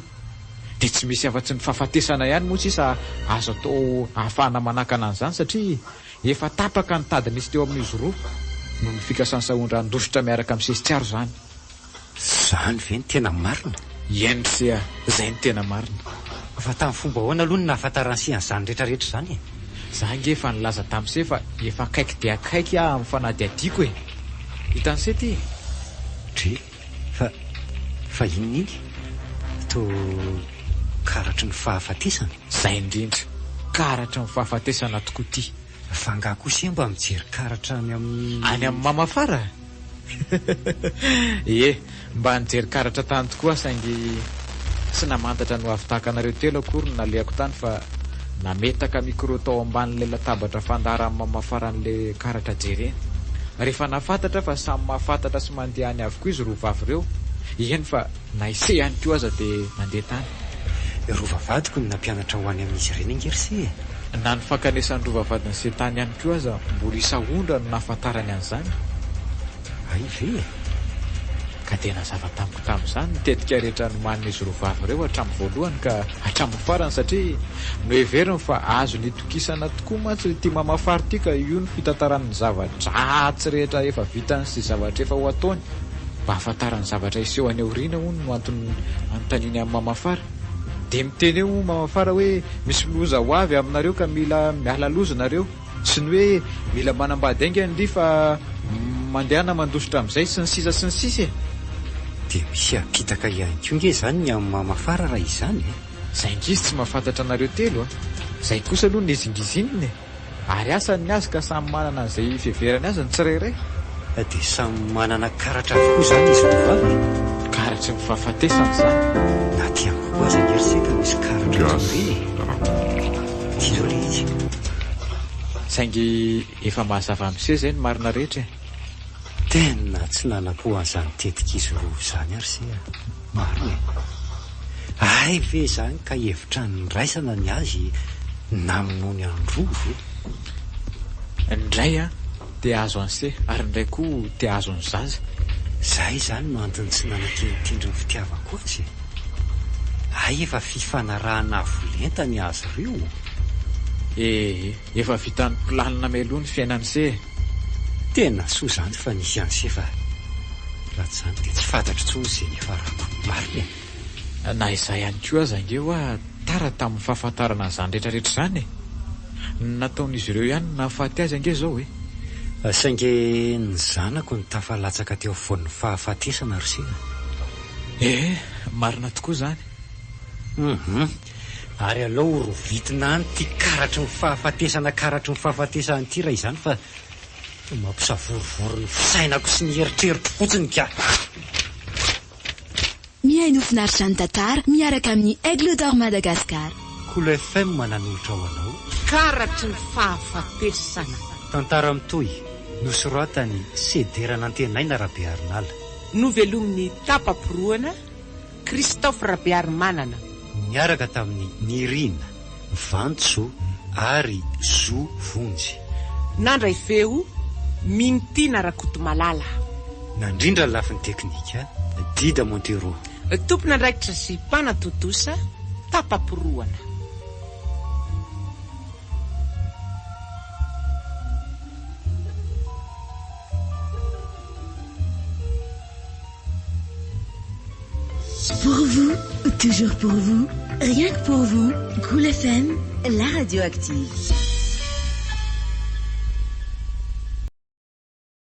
Dia tsy misy afa-tsy ny fahafatesana ihany moa sisa azo atao ahafahana manakana an'izany satria efa tapaka ny tady nisy teo amin'izy roa noho ny fikasan'i Sahondra handositra miaraka amin'i Sesitsiaro izany. Izany ve no tena marina? Eny ry se a, izay no tena marina. Fa tamin'ny fomba ahoana aloha no nahafantaran'i se an'izany rehetra rehetra izany e? Za ange efa nilaza tamin'i se fa efa akaiky dia akaiky aho amin'ny fanadihadiako e! Hitan'i se ity e! Dre, fa, fa inona iny? Toa karatry ny fahafatesana? Izay indrindra, karatry ny fahafatesana tokoa ity. Fa angaha koa se mba mijery karatra any amin'ny. Any amin'ny Mamafara? Ie, mba nijery karatra tany tokoa aho saingy tsy namantatra ny ho avy tahaka anareo telo akory no nalehako tany fa nametaka micro tao ambanin'ilay latabatra fandaharan'ny Mamafara an'ilay karatra jerena. Rehefa nahafantatra aho fa samy mahafantatra sy mandeha any avokoa izy roa vavy ireo, eny fa Na ise ihany koa aza dia nandeha tany. Rova vadiko no nampianatra ho any amin'izy ireny ange ry se e! Na ny fankanesan'ny rova vadin'i se tany ihany koa aza mbola i Sahondra no nahafantarany an'izany. Hay ve e! Ka dia nazava tamiko tamin'izany ny tetika rehetra nomanin'izy roa vavy ireo hatramin'ny voalohany ka hatramin'ny farany satria noheveriny fa azony itokisana tokoa mantsy ity Mamafary ity ka io no fitantarany ny zava-dratsy rehetra efa vitany sy zavatra efa ho ataony. Mba hahafantarany zavatra hiseho any aoriana hono no antony anontaniany amin'i Mamafara. Dia miteny eo hono Mamafara hoe misy loza ho avy aminareo ka mila miala loza nareo. Sy ny hoe mila manambady haingana ndry fa mandehana mandositra amin'izay sy ny sisa sy ny sisa e! Dia misy apitaka ihany koa nge izany ny amin'i Mamafara raha izany e! Zay ankizy tsy mahafantatra anareo telo a! Zay kosa aloha nizingizinina e! Ary asa ny azy ka samy manana an'izay fiheverany azy ny tsirairay. Dia samy manana karatra avokoa izany izy roa vavy e? Karatry ny fahafatesana izany. Na aty amiko koa aza ange ry se ka misy karatra ohatran'ireny e! Ity izao ilay izy. Saingy efa mazava amin'se izay ny marina rehetra e! Tena tsy nanam-po an'izany tetik'izy roa izany aho ry se a! Marina e! Hay ve izany ka hevitra niraisana ny azy namonoany an-droa ve? Ny ray an, te hahazo an'i se, ary ny ray koa te hahazo ny zaza. Zay izany no antony tsy nanankinintindry ny fitiavako azy e! Hay efa fifanarahana avo lenta ny azy ireo. Ee, efa vitan'ny planina mialoha ny fiainan'i se e! Tena soa izany fa nisy an'i se fa raha tsy izany dia tsy fantatro intsony izay niafarako. Marina e! Na izaho ihany koa aza ange hoa tara tamin'ny fahafantarana an'izany rehetra rehetra izany e! Ny nataon'izy ireo ihany no nahafaty azy ange izao e! Saingy ny zanako no tafalatsaka teo afovoan'ny fahafatesana ry se a! Ee, marina tokoa izany. Hum. Ary aleo ho rovitina any ity karatry ny fahafatesana karatry ny fahafatesana ity raha izany fa toa mampisavorovoro ny fisainako sy ny eritreritro fotsiny ka. Mihaino finaritra ny tantara miaraka amin'ny Aigle d'Or Madagascar. Kolo FM nanolotra ho anao. Karatry ny fahafatesana. Tantara mitohy, nosoratan'i Sedera Nantenaina Rabearinala. Novelomin'i Tapa-porohana. Christophe Rabearimanana. Niaraka tamin'i Nirina, Vantso ary Zo Vonjy. Nandray feo, Mintiana Rakotomalala. Nandrindra ny lafiny teknika, Dida Montero. Tompon'andraikitra sy mpanatontosa, Tapa-porohana. Pour vous, toujours pour vous, rien que pour vous, Cool FM, la radio active.